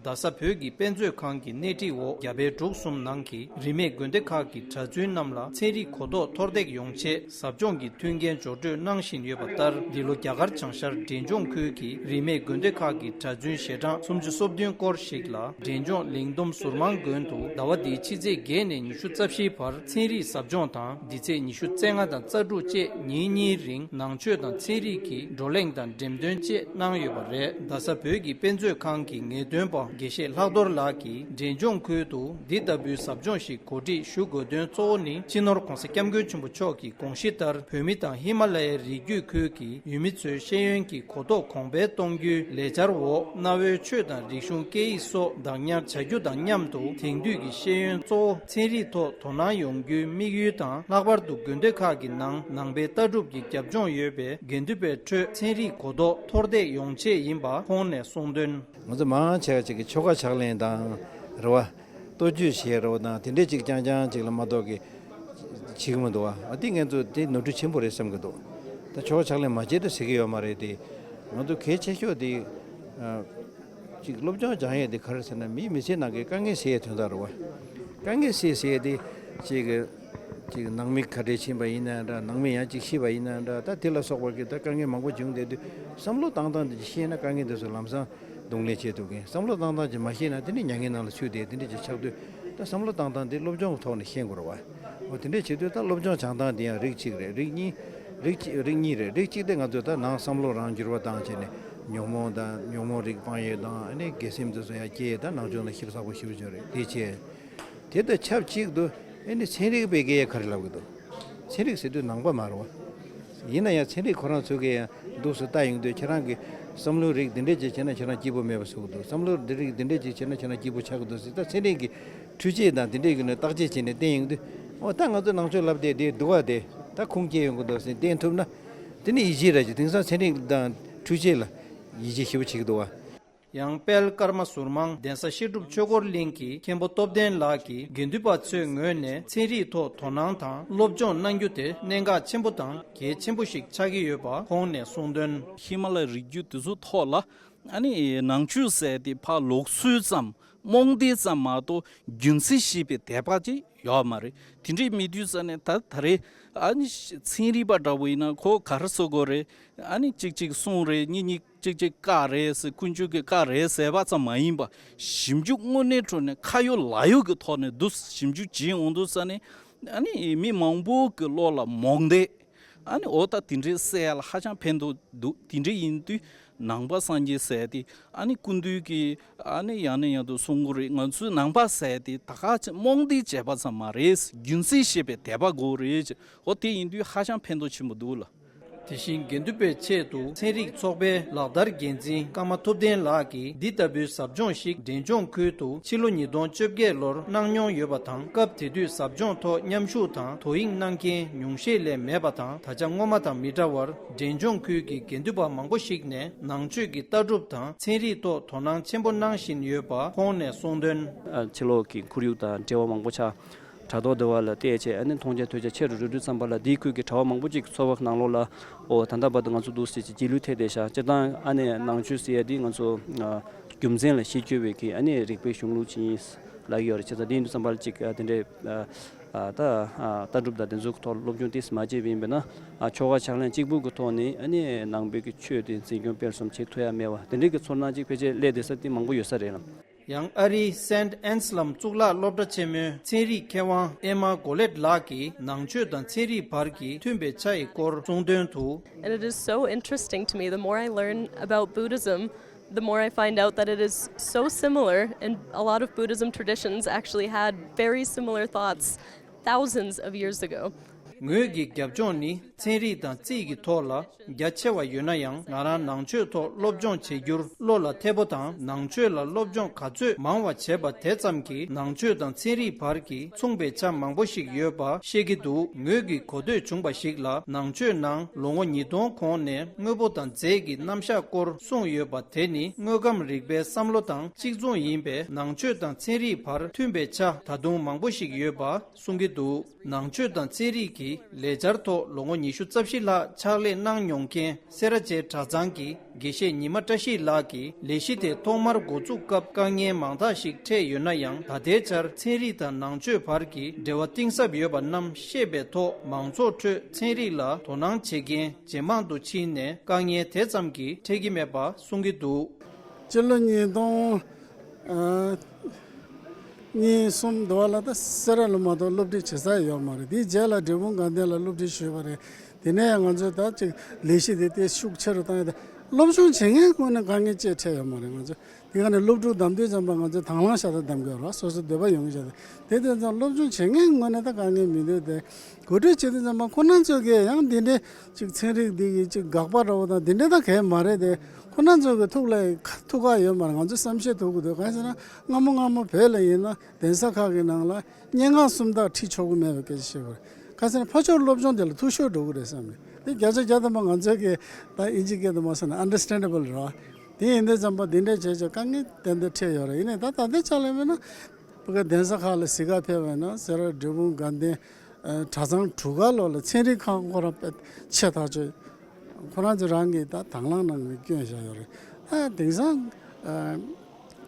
རྡ་ས་བོད་ཀྱི་དཔེ་མཛོད་ཁང་གི་སྣེ་ཁྲིད་འོག་རྒྱ་བལ་འབྲུག་གསུམ་ནང་གི་རིས་མེད་དགོན་སྡེ་ཁག་གི་གྲྭ་བཙུན་རྣམས་ལ་ཚན་རིག་གོ་རྟོགས་མཐོར་འདེགས་ཡོང་ཆེད་ཟབ་སྦྱོང་གི་མཐུན་རྐྱེན་སྦྱོར་སྤྲོད་གནང་བཞིན་ཡོད་པ་ལྟར། འདི་ལོ་རྒྱ་གར་བྱང་ཤར་འབྲས་ལྗོངས་ཁུལ་གྱི་རིས་མེད་དགོན་སྡེ་ཁག་གི་གྲྭ་བཙུན་ཞལ་གྲངས་སུམ་ཅུ་སོ་བདུན་སྐོར་ཞིག་ལ། འབྲས་ལྗོངས་གླིང་སྡོམ་ཟུར་མང་དགོན་དུ་ཟླ་བ་འདིའི་ཕྱི་ཚེས་བརྒྱད་ནས་ཉི་ཤུ་རྩ་བཞིའི་བར་ཚན་རིག་ཟབ་སྦྱོང་དང་། འདི་ཚེས་ཉི་ཤུ་རྩ་ལྔ་དང་རྩ་དྲུག་བཅས་ཉིན་གཉིས་རིང་ནང་ཆོས་དང་ཚན་རིག་གི་བགྲོ་གླེང་དང་འགྲེམས་སྟོན་བཅས་གནང་ཡོད་པ་རེད། རྡ་ས་བོད་ཀྱི་དཔེ་མཛོད་ཁང་གི་ངེས་སྟོན་པ་དགེ་བཤེས་ལྷག་རྡོར་ལགས་ཀྱིས། འབྲས་ལྗོངས་ཁུལ་དུ་འདི་ལྟ་བུའི་ཟབ་སྦྱོང་ཞིག་གོ་སྒྲིག་ཞུ་དགོས་དོན་གཙོ་བོ་ནི། སྤྱི་ནོར་༧གོང་ས་༧སྐྱབས་མགོན་ཆེན་པོ་མཆོག་གི་དགོངས་གཞི་ལྟར། བོད་མི་དང་ཧི་མ་ལ་ཡའི་རི་རྒྱུད་ཁུལ་གྱི་ཡུལ་མི་ཚོའི་ཤེས་ཡོན་གྱི་གོ་རྟོགས་གོང་འཕེལ་གཏོང་རྒྱུའི་ལས་འཆར་འོག་གནའ་བོའི་ཆོས་དང་རིག་གཞུང་སྐད་ཡིག་སོགས་བདག་ཉར་བྱ་རྒྱུ་དང་མཉམ་དུ། དེང་དུས་ཀྱི་ཤེས་ཡོན་གཙོ་བོ་ཚན་རིག་ཐོག་དོ་སྣང་ཡོང་རྒྱུའི་དམིགས་ཡུལ་དང་། ལྷག་པར་དུ་དགོན་སྡེ་ཁག་གི་ནང་ནང་པའི་ལྟ་གྲུབ་ཀྱི་རྒྱབ་ལྗོངས་ཡོད་པའི་དགེ་འདུན་པའི་ཁྲོད་ཚན་རིག་གོ་རྟོགས་མཐོར་འདེགས་ཡོང་ཆེད་ཡིན་པ་ཁོང་ནས་གསུངས་དོན། ང་ཚོ་མང་ཆེ་བ་ཅིག་གིས་ཆོ་ག་ཕྱག་ལེན་དང་རེད་བ། གཏོ་བཅོས་བྱེད་རོགས་དང་དེ་འདྲས་ཅིག་རྐྱང་རྐྱང་ཅིག་ལ་མ་གཏོགས་ཀྱི་བྱེད་ཀྱི་མི་འདུག་བ། ཨ་དེ་ང་ཚོ་དེ་ནོར་འཁྲུལ་ཆེན་པོ་རེད་བསམ་གྱི་འདུག། ད་ཆོ་ག་ཕྱག་ལེན་མ་བྱེད་དུ་ཟེར་གྱི་ཡོད་མ་རེད་དེ། ང་ཚོ་གལ་ཆེ་ཤོས་དེ་ཨ་ཅིག་སློབ་སྦྱོང་སྦྱང་ཡས་དེ་ག་རེ་ཟེར་ན། མིའི་མི་ཚེ་ནང་གི་དཀའ་ངལ་སེལ་ཡས་དོན་དག་རེད་བ། དཀའ་ངལ་སེལ་ཟེར་ཡས་དེ་ཅིག་ཅིག་ནང་མི་ཁ་བྲལ་ཕྱིན་པ་ཡིན་ན་འདྲ། ནང་མི་ཡང་ཅིག་ཤི་བ་ཡིན་ན་འདྲ། ད་དེ་ལ་སོགས་པ་གི་ད་དཀའ་ངལ་མང་པོ་བྱུང་བསྡད་དུས་བསམ་བློ་བཏང་སྟངས་དེ་ཅིག་ཤེས་ན་དཀའ་ངལ་དེ་ཚོ་ལམ་སང་གདོང་ལེན་བྱེད་ཐུབ་མཁན། བསམ་བློ་བཏང་སྟངས་ཅིག་མ་ཤེས་ན་དེ་ནི་མྱ་ངན་ནང་ལ་ཚུད་དེ་དེ་འདྲ་ཅིག་ཆགས་དུས། ད་བསམ་བློ་བཏང་སྟངས་དེ་སློབ་སྦྱོང་གི་ཐོག་ནས་ཤེས་དགོས་རེད་བ། འོ་དེ་འདྲ་བྱེད་དུས་ད་སློབ་སྦྱོང་སྦྱང་སྟངས་དེ་ཡང་རིགས་གཅིག་རེད། རིགས་གཉིས། རིགས་གཅིག་རིགས་གཉིས་རེད། རིགས་གཅིག་དེ་ང་ཚོས་ད་ནང་བསམ་བློ་རང་འགྱུར་བ་བཏང་བྱས་ནས་ཉོན་མོངས་དང་ཉོན་མོངས་རིགས་སྤང་ཡས་དང་། ཨ་ནི་དགེ་སེམས་དེ་ཚོ་ཡང་སྐྱེས། ད་ནང་ཆོས་ལ་ཤེས་པ་ཚ་པོ་ཞེ་པོ་ཅིག་རེད། དེ་བྱས། དེ་དང་ཆབས་ཅིག་ཏུ་ཨ་ནི་ཚན་རིག་པའི་སྐད་ཡིག་ག་རེ་ལབ་གི་འདུག། ཚན་རིག་ཟེར་དུས་ནང་པ་མ་རེད་བ། ཡིན་ན་ཡང་ཚན་རིག་ཁོ་རང་ཚོ་གིས་ཡང་འདུག་སེ་ལྟ་ཡོང་དུས། ཁྱེད་རང་གི་བསམ་བློའི་རིགས་འདི་འདྲས་ཅིག་བྱས་ན་ཁྱེད་རང་སྐྱིད་པོ་མེད་པ་བཟོ་གི་འདུག། བསམ་བློའི་འདི་རིགས་འདི་འདྲས་ཅིག་བྱས་ན་ཁྱེད་རང་སྐྱིད་པོ་ཆགས་ཀྱི་འདུག་ཟེར། ད་ཚན་རིག་གི་འཕྲུལ་ཆས་དང་འདི་འདྲས་ཀྱི་ནས་བརྟག་དཔྱད་བྱས་ནས་བསྟན་ཡོང་དུས། འོ་ད་ང་ཚོ་ནང་ཆོས་ལབ་དེ་དེ་འདུག་བ། དེ་ད་ཁུངས་སྐྱེལ་ཡོང་གི་འདུག་ཟེར་བསྟན་ཐུབ་ན། དེ་ནི་ཡིད་ཆེས་རེད་ཅེ། དེང་སང་ཚན་རིག་དང་འཕྲུལ་ཆས་ལ་ཡིད་ཆེས་ཞེ་པོ་བྱེད་ཀྱི་འདུག་བ། ཡང་དཔལ་ཀརྨ་ཟུར་མང་གདན་ས་བཤད་སྒྲུབ་ཆོས་འཁོར་གླིང་གི་མཁན་པོ་སྟོབས་ལྡན་ལགས་ཀྱིས། དགེ་འདུན་པ་ཚོའི་ངོས་ནས་ཚན་རིག་ཐོག་དོ་སྣང་དང་སློབ་སྦྱོང་གནང་རྒྱུ་དེ་གནད་འགག་ཆེན་པོ་དང་གལ་ཆེན་པོ་ཞིག་ཆགས་ཀྱི་ཡོད་པ་ཁོང་ནས་གསུངས་དོན། ཧི་མ་ལ་ཡའི་རི་རྒྱུད་དེ་ཚོ་ཐོག་ལ། ཨ་ནི་ནང་ཆོས་ཟེར་དེ་ཕར་ལུགས་སྲོལ་ཙམ། རྨོངས་དད་ཙམ་མ་གཏོགས་རྒྱུན་འཛིན་བྱེད་པའི་དད་པ་ཅིག་ཡོད་མ་རེད། དེ་འདྲའི་མི་དུས་ཙ་ནས་ད་ད་རེས་ཨ་ནི་ཚན་རིག་པ་འདྲ་བོ་ཡིན་ན་ཁོ་ག་རེ་ཟེར་དགོས་རེད། ཨ་ནི་གཅིག་གཅིག་གསུང་རེད། གཉིས་གཉིས་གཅིག་གཅིག་བཀག་རེད་ཟེར། ཀུན་སྤྱོད་ཀྱི་བཀག་རེད་ཟེར་བ་ཙམ་མ་ཡིན་པ། ཞིབ་འཇུག་དངོས་གནས་ཁྲོད་ནས་ཁ་ཡོད་ལག་ཡོད་ཀྱི་ཐོག་ནས་འདུག་ཞིབ་འཇུག་བྱེད་འོང་དུས་ཙ་ནས། ཨ་ནི་མི་མང་པོ་གི་བློ་ལ་རྨོངས་དད། ཨ་ནི་འོ་ད་དེ་འདྲའི་སེལ་ཡ་ལ་ཧ་ཅང་ཕན་ཐོགས་འདུག། དེ་འདྲ་ཡིན་དུས་ནང་པ་སངས་རྒྱས་ཟེར་དེ་ཨ་ནི་སྐུ་མདུན་གྱིས་ཨ་ནི་ཡང་ནས་ཡང་དུ་གསུང་གི་རེད། ང་ཚོའི་ནང་པ་ཟེར་དེ་ད་ག་ཅིག་རྨོངས་དད་བྱས་པ་ཙམ་མ་རེད། རྒྱུན་འཛིན་བྱེད་པའི་དད་པ་དགོས་རེད། འོ་དེ་ཡིན་དུས་ཧ་ཅང་ཕན་ཐོགས་ཆེན་པོ་འདུག་ལ། དེ་བཞིན་དགེ་འདུན་པའི་ཆེད་དུ་ཚན་རིག་ཚོགས་པའི་ལག་བསྟར་འགན་འཛིན་ཀརྨ་ཐུབ་བསྟན་ལགས་ཀྱིས། འདི་ལྟ་བུའི་ཟབ་སྦྱོང་ཞིག་འབྲས་ལྗོངས་ཁུལ་དུ་ཕྱི་ལོ་ཉིས་སྟོང་བཅོ་བརྒྱད་ལོར་གནང་མྱོང་ཡོད་པ་དང་། སྐབས་དེ་དུས་ཟབ་སྦྱོང་ཐོག་མཉམ་ཞུགས་དང་དོ་དབྱིངས་གནང་མཁན་ཉུང་ཤས་ལས་མེད་པ་དང་། ད་ཆ་སྔོན་མ་དང་མི་འདྲ་བར། འབྲས་ལྗོངས་ཁུལ་གྱི་དགེ་འདུན་པ་མང་པོ་ཞིག་ནས་ནང་ཆོས་ཀྱི་ལྟ་གྲུབ་དང་ཚན་རིག་ཐོག་དོ་སྣང་ཆེན་པོ་གནང་བཞིན་ཡོད་པ་ཁོང་ནས་གསུངས་དོན། ཕྱི་ལོགས་ཀྱི་ཁོར་ཡུག་དང་འབྲེལ་བ་མང་པོ་ཆགས། དྲ་ཐོག་འདི་བ་ལ་བལྟས་བྱས། ཨ་ནི་མཐོང་རྒྱ་ཐོས་རྒྱ་ཆེ་རུ་འགྲོ་དུས་ཙམ་པ་ལ། འདིའི་ཁུལ་གྱི་གྲྭ་བ་མང་པོ་ཅིག་འཚོ་བ་ནང་ལོགས་ལ། ཨོ་ད་ལྟ་བར་དུ་ང་ཚོ་འདུག་སེ་ཅིག་རྗེས་ལུས་ཐེབས་བསྡད་ཤག་སྤྱིར་བཏང་ཨ་ནི་ནང་ཆོས་ཟེར་ཡ་འདི་ང་ཚོ་རྒྱུ་མཚན་ལ་གཞི་བཅོལ་བའི་གི་ཨ་ནི་རིག་པའི་གཞུང་ལུགས་ཅིག་ཡིན་ལབ་ཀྱི་ཡོད་རེད། བྱས་ཙང་འདི་ཡིན་དུས་ཙམ་པ་ལ་ཅིག་དེ་འདྲའི་ད་ལྟ་གྲུབ་དང་དེ་ཚོའི་ཐོག་སློབ་སྦྱོང་ཏོག་ཙམ་མ་བྱས་པ་ཡིན་པས་ན། ཆོ་ག་ཕྱག་ལེན་གཅིག་པུ་གི་ཐོག་ནས་ཨ་ནི་ནང་པའི་གི་ཆོས་དེ་འཛིན་སྐྱོང་སྤེལ་གསུམ་བྱེད་ཐུབ་ཡ་མེད་པ། དེ་འདྲའི་གི་ཚོར་སྣང་ཅིག་ཕལ་ཆེར་སླེབས་བསྡད་ས་དེ་མང་པོ་ཡོད་ས་རེད་ལ། ཡང་ཨ་རིའི་སེན་ཨན་སི་ལམ་གཙུག་ལག་སློབ་གྲྭ་ཆེན་མོའི་ཚན་རིག་མཁས་དབང་ཨེ་མ་གོ་ལེད་ལགས་ཀྱིས་ནང་ཆོས་དང་ཚན་རིག་བར་གྱི་མཐུན་པའི་ཆ་ཡི་སྐོར་གསུངས་དོན་དུ། And it is so interesting to me. The more I learn about Buddhism, the more I find out that it is so similar, and a lot of Buddhism traditions actually had very similar thoughts thousands of years ago. ངོས་ཀྱི་རྒྱབ་ལྗོངས་ནི་ཚན་རིག་དང་རྩིས་ཀྱི་ཐོག་ལ་རྒྱ་ཆེ་བ་ཡོད་ན་ཡང་། ང་རང་ནང་ཆོས་ཐོག་སློབ་སྦྱོང་བྱེད་རྒྱུར་བློ་ལ་འཐད་པོ་དང་། ནང་ཆོས་ལ་སློབ་སྦྱོང་ག་ཚོད་མང་བ་བྱས་པ་དེ་ཙམ་གྱིས་ནང་ཆོས་དང་ཚན་རིག་བར་གྱི་མཚུངས་པའི་ཆ་མང་པོ་ཞིག་ཡོད་པ་ཤེས་ཀྱི་འདུག་ངོས་ཀྱིས་གོ་ཐོས་བྱུང་བ་ཞིག་ལ། ནང་ཆོས་ནང་ལོ་ངོ་ཉིས་སྟོང་གོང་ནས་དངོས་པོ་དང་རྫས་ཀྱི་རྣམ་གཞག་སྐོར་གསུངས་ཡོད་པ་དེ་ནི་དངོས་ཁམས་རིག་པའི་བསམ་བློ་དང་གཅིག་མཚུངས་ཡིན་པས། ནང་ཆོས་དང་ཚན་རིག་བར་མཐུན་པའི་ཆ་ད་དུང་མང་པོ་ཞིག་ཡོད་པ་གསུང་གི་འདུག་ནང་ཆོས་དང་ཚན་རིག་གི་ལས་འཆར་ཐོག་ལོ་ངོ་ཉི་ཤུ་རྩ་བཞི་ལྷག་ཕྱག་ལས་གནང་མྱོང་མཁན་སེ་ར་བྱེས་གྲྭ་ཚང་གི་དགེ་བཤེས་ཉི་མ་བཀྲ་ཤིས་ལགས་ཀྱིས། ལས་གཞི་དེ་ཐོག་མར་འགོ་བཙུགས་སྐབས་དཀའ་ངལ་མང་དག་ཞིག་འཕྲད་ཡོད་ན་ཡང་། ད་ལྟའི་ཆར་ཚན་རིག་དང་ནང་ཆོས་བར་གྱི་འབྲེལ་བ་གཏིང་ཟབ་ཡོད་པ་རྣམས་ཤེས་པའི་ཐོག་མང་ཚོགས་ཁྲོད་ཚན་རིག་ལ་དོ་སྣང་བྱེད་མཁན་ཇེ་མང་དུ་ཕྱིན་ནས། དཀའ་ངལ་དེ་ཙམ་གྱིས་འཕྲད་ཀྱི་མེད་པ་གསུང་གི་འདུག་སྤྱི་ལོ་ཉིས་སྟོང་ཨ་གཉིས་གསུམ་དུ་བ་ལ་ད་སེ་ར་ལ་མ་གཏོགས་སློབ་ཁྲིད་བྱེད་ས་ཡོད་མ་རེད། དེའི་རྗེས་ལ་འབྲས་སྤུངས་དགའ་ལྡན་ལ་སློབ་ཁྲིད་ཞུས་པ་རེད། དེ་ནས་ཡང་ང་ཚོས་ད་ཅིག་ལས་གཞི་དེ་དེ་ཤུགས་ཆེ་རུ་བཏང་ཡ་དེ། སློབ་སྦྱོང་བྱེད་མཁན་ངོས་ནས་དཀའ་ངལ་ཅིག་འཕྲད་ཡོད་མ་རེད། ང་ཚོ་དེ་ག་ནས་སློབ་ཕྲུག་བདམས་དུས་ཙམ་པ་ང་ཚོས་དང་བླངས་ཤ་སྟག་བདམས་དགོས་རེད། སོ་སོའི་འདོད་པ་ཡོང་གི་བྱས་ཏེ། དེ་དུས་ཙམ་སློབ་སྦྱོང་བྱེད་མཁན་ངོས་ནས་ད་དཀའ་ངལ་མི་འདུག་སྟེ། གོ་སྒྲིག་བྱེད་དུས་ཙམ་པ་ཁོ་རང་ཚོ་གིས་ཡང་འདི་འདྲའི་ཅིག་ཚན་རིག་འདི་གི་ཅིག་དགག་པ་འདྲ་བོ་དང་འདི་འདྲ་ད་གས་མ་རེད་དེ། ཁོ་རང་ཚོ་གི་ཐུགས་ལ་ཐུགས་ཁག་ཡོད་མ་རེད། ང་ཚོ་བསམ་ཤེས་ཐུབ་ཀྱི་འདུག་གང་ཟེར་ན་སྔ་མོ་སྔ་མོ་བོད་ལ་ཡིན་ན་གདན་ས་ཁག་གི་ནང་ལ་སྙན་ངག་སུམ་རྟགས་ཁྲིད་ཆོག་གི་མེད་པའི་སྐད་ཆ་བཤད་དགོས་རེད། གང་ཟེར་ན་ཕར་ཕྱོགས་སློབ་སྦྱོང་དེ་ལ་འཐུས་ཤོར་འགྲོ་གི་རེད་བསམ་ནས། དེ་བརྒྱ་ཆ་བརྒྱ་ཐམ་པ་ང་ཚོའི་གི་ད་ཨིན་ཇི་སྐད་དུ་མ་སོང་ན་understandable་རེད་བ། དེ་ཡིན་དུས་ཙམ་པ་འདི་འདྲ་བྱས་བྱས་དཀའ་ངལ་ཏན་ཏན་འཕྲད་ཡོད་རེད། ཡིན་ནའི་ད་ད་ལྟའི་ཆ་ལ་མེད་ན། བོད་གདན་ས་ཁག་ལ་གཟིགས་ག་ཕེབས་པ་ཡིན་ན་སེ་ར་འབྲས་སྤུངས་དགའ་ལྡན་གྲྭ་ཚང་གྲུ་ཁ་ལོགས་ལ་ཚན་རིག་ཁང་ཁོ་རང་དཔེ་ཆེ་ཐག་ཆོད། ཁོ་རང་ཚོ་རང་གིས་ད་དང་བླངས་གནང་ནས་བསྐྱོན་བཞག་ཡོད་རེད། ཨ་དེང་སང་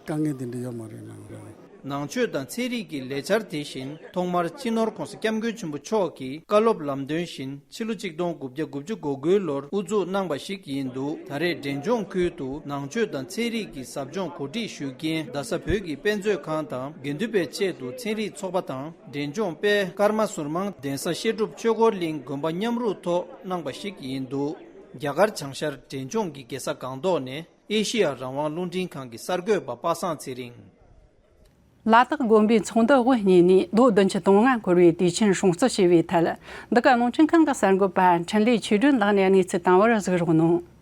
དཀའ་ངལ་དེ་འདྲ་ཡོད་མ་རེད་ནང་རེད། ནང་ཆོས་དང་ཚན་རིག་གི་ལས་འཆར་དེ་བཞིན་ཐོག་མར་སྤྱི་ནོར་༸གོང་ས་༸སྐྱབས་མགོན་ཆེན་པོ་མཆོག་གིས་བཀའ་སློབ་ལམ་སྟོན་བཞིན་ཕྱི་ལོ་ཆིག་སྟོང་དགུ་བརྒྱ་དགུ་བཅུ་གོ་དགུའི་ལོར་དབུ་འཛུགས་གནང་བ་ཞིག་ཡིན་འདུག་ད་རེས་འབྲས་ལྗོངས་ཁུལ་དུ་ནང་ཆོས་དང་ཚན་རིག་གི་ཟབ་སྦྱོང་གོ་སྒྲིག་ཞུ་མཁན་རྡ་ས་བོད་ཀྱི་དཔེ་མཛོད་ཁང་དང་དགེ་འདུན་པའི་ཆེད་དུ་ཚན་རིག་ཚོགས་པ་དང་། འབྲས་ལྗོངས་དཔལ་ཀརྨ་ཟུར་མང་གདན་ས་བཤད་སྒྲུབ་ཆོས་འཁོར་གླིང་དགོན་པ་མཉམ་རུབ་ཐོག་གནང་བ་ཞིག་ཡིན་འདུག་རྒྱ་གར་བྱང་ཤར་འབྲས་ལྗོངས་ཀྱི་རྒྱལ་ས་སྒང་ཏོག་ནས་ཨེ་ཤེ་ཡ་རང་དབང་རླུང་འཕྲིན་ཁང་གི་གསར་འགོད་པ་པ་སངས་ཚེ་རིང་། ལ་དྭགས་དགོན་པའི་ཚོགས་འདུ་དབུ་བརྙེས་ནས་ལོ་བདུན་ཅུ་དོན་ལྔ་འཁོར་བའི་དུས་ཆེན་སྲུང་བརྩི་ཞུས་པའི་ཐད། འདི་ག་རླུང་འཕྲིན་ཁང་གི་གསར་འགོད་པ་འཕྲིན་ལས་ཆོས་སྒྲོན་ལགས་ནས་གནས་ཚུལ་དང་པོར་གཟིགས་རོགས་གནང་།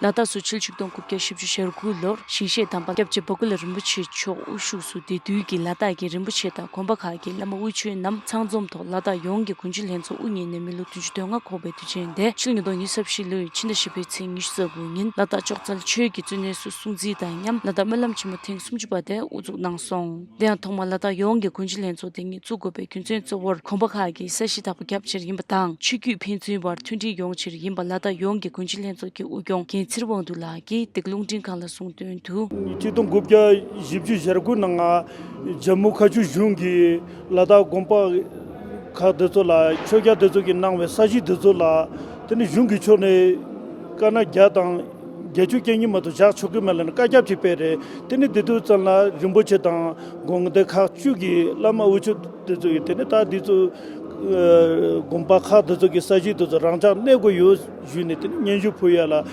ལ་དྭགས་སུ་ཕྱི་ལོ་ཆིག་སྟོང་དགུ་བརྒྱ་བཞི་བཅུ་ཞེ་དགུ་ལོར་ཞིང་གཤེགས་དམ་པ་སྐྱབས་རྗེ་བ་ཀུ་ལ་རིན་པོ་ཆེ་མཆོག་དབུ་བཞུགས་སུ་དེ་དུས་ཀྱི་ལ་དྭགས་ཀྱི་རིན་པོ་ཆེ་དང་དགོན་པ་ཁག་གི་བླ་མ་དབུ་ཆོས་རྣམས་ཚང་འཛོམས་ཐོག་ལ་དྭགས་ཡོངས་ཀྱི་དགོན་སྤྱི་ལྷན་ཚོགས་དབུ་བརྙེས་ནས་མི་ལོ་བདུན་ཅུ་དོན་ལྔ་འཁོར་བའི་དུས་ཆེན་དེ་ཕྱི་ལོ་ཉིས་སྟོང་ཉི་ཤུ་རྩ་བཞི་ལོའི་ཕྱི་ཟླ་བཞི་པའི་ཚེས་ཉི་ཤུ་རྩ་དགུ་ཉིན་ལ་དྭགས་ཅོག་ཙལ་ཆོས་ཀྱི་གཙོ་གནས་སུ་སྲུང་བརྩི་དང་མཉམ་ལ་དྭགས་སྨོན་ལམ་ཆེན་མོ་ཐེངས་སུམ་ཅུ་པ་དེ་དབུ་འཛུགས་གནང་སོང་། དེ་ཡང་ཐོག་མར་ལ་དྭགས་ཡོངས་ཀྱི་དགོན་སྤྱི་ལྷན་ཚོགས་དེ་ཉིད་བཙུགས་དགོས་པའི་རྒྱུ་མཚན་གཙོ་བོར་དགོན་པ་ཁག་གིས་ས་གཞི་བདག་པོ་རྒྱབ་ཕྱིར་ཡིན་པ་དང་། ཆོས་བརྒྱུད་ཕན་ཚུན་བར་མཐུན་སྒྲིལ་ཡོང་ཕྱིར་ཡིན་པ་ལ་དྭགས་ཡོངས་ཀྱི་དགོན་སྤྱི་ལྷན་ཚོགས་ཀྱི་དབུ་སྐྱོང་རྒྱལ་ཚེ་རིང་དབང་འདུས་ལགས་ཀྱིས་འདི་ག་རླུང་འཕྲིན་ཁང་ལ་གསུངས་དོན་དུ། ཆིག་སྟོང་དགུ་བརྒྱ་བཞི་བཅུ་ཞེ་དགུ་ནང་ལ་ཇམ་མུ་ཁ་ཆུ་གཞུང་གིས་ལ་དྭགས་དགོན་པ་ཁག་དེ་ཚོ་ལ་ཆོས་རྒྱལ་དེ་ཚོ་གིས་གནང་བའི་ས་གཞི་དེ་ཚོ་ལ་དེ་ནི་གཞུང་གི་ཕྱོགས་ནས་དཀར་ནག་བརྒྱ་དང་། བརྒྱད་ཅུ་གྱ་གཉིས་མ་གཏོགས་བཞག་ཆོག་གི་མེད་ལབ་ནས་བཀའ་ཁྱབ་ཅིག་སྤེལ་རེད། དེ་ནི་དེ་དུས་ཙམ་ལ་རིན་པོ་ཆེ་དང་དགོན་སྡེ་ཁག་བཅུ་གི་བླ་མ་དབུ་ཆོས་དེ་ཚོ་གིས་དེ་ནི་ད་འདི་ཚོ་ཨ་དགོན་པ་ཁག་དེ་ཚོ་གི་ས་གཞི་དེ་ཚོ་རང་འཇགས་གནས་དགོས་ཡོད་ཞུས་ནས། དེ་ནི་སྙན་ཞུ་ཕུལ་ཡ་ལ་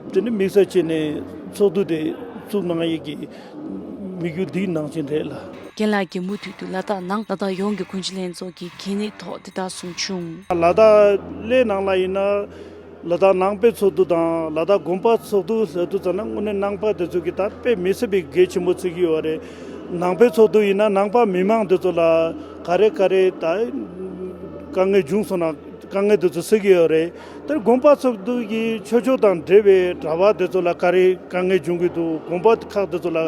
དེ་ནི་དམིགས་བསལ་བྱས་ནས་ཚོགས་འདུ་དེ་བཙུགས་གནང་ཡས་ཀྱི་དམིགས་ཡུལ་འདིའི་ནང་བཞིན་རེད་ལ། རྒན་ལགས་ཀྱིས་མུ་མཐུད་དུ་ལ་དྭགས་ནང་ལ་དྭགས་ཡོངས་ཀྱི་དགོན་སྤྱི་ལྷན་ཚོགས་ཀྱི་གལ་གནད་ཐོག་དེ་ལྟར་གསུངས་བྱུང་། ལ་དྭགས་གླེ་ནང་ལ་ཡིན་ན། ལ་དྭགས་ནང་པའི་ཚོགས་འདུ་དང་ལ་དྭགས་དགོན་པ་ཚོགས་འདུ་ཟེར་དུས་ཙམ་ན་དངོས་གནས་ནང་པ་དེ་ཚོ་གིས་ད་དཔེ་མི་སྲིད་པའི་གལ་ཆེན་པོ་བརྩི་གི་ཡོད་རེད། ནང་པའི་ཚོགས་འདུ་ཡིན་ན་ནང་པ་མི་མང་དེ་ཚོ་ལ་ག་རེ་ག་རེ་ད་དཀའ་ངལ་བྱུང་སོང་ན་དཀའ་ངལ་དེ་ཚོ་སེལ་གི་ཡོད་རེད། དེར་དགོན་པ་ཚོགས་འདུ་གི་ཆོས་ཕྱོགས་དང་འབྲེལ་བའི་གྲྭ་པ་དེ་ཚོ་ལ་ག་རེ་དཀའ་ངལ་བྱུང་གི་འདུག་དགོན་པ་ཁག་དེ་ཚོ་ལ་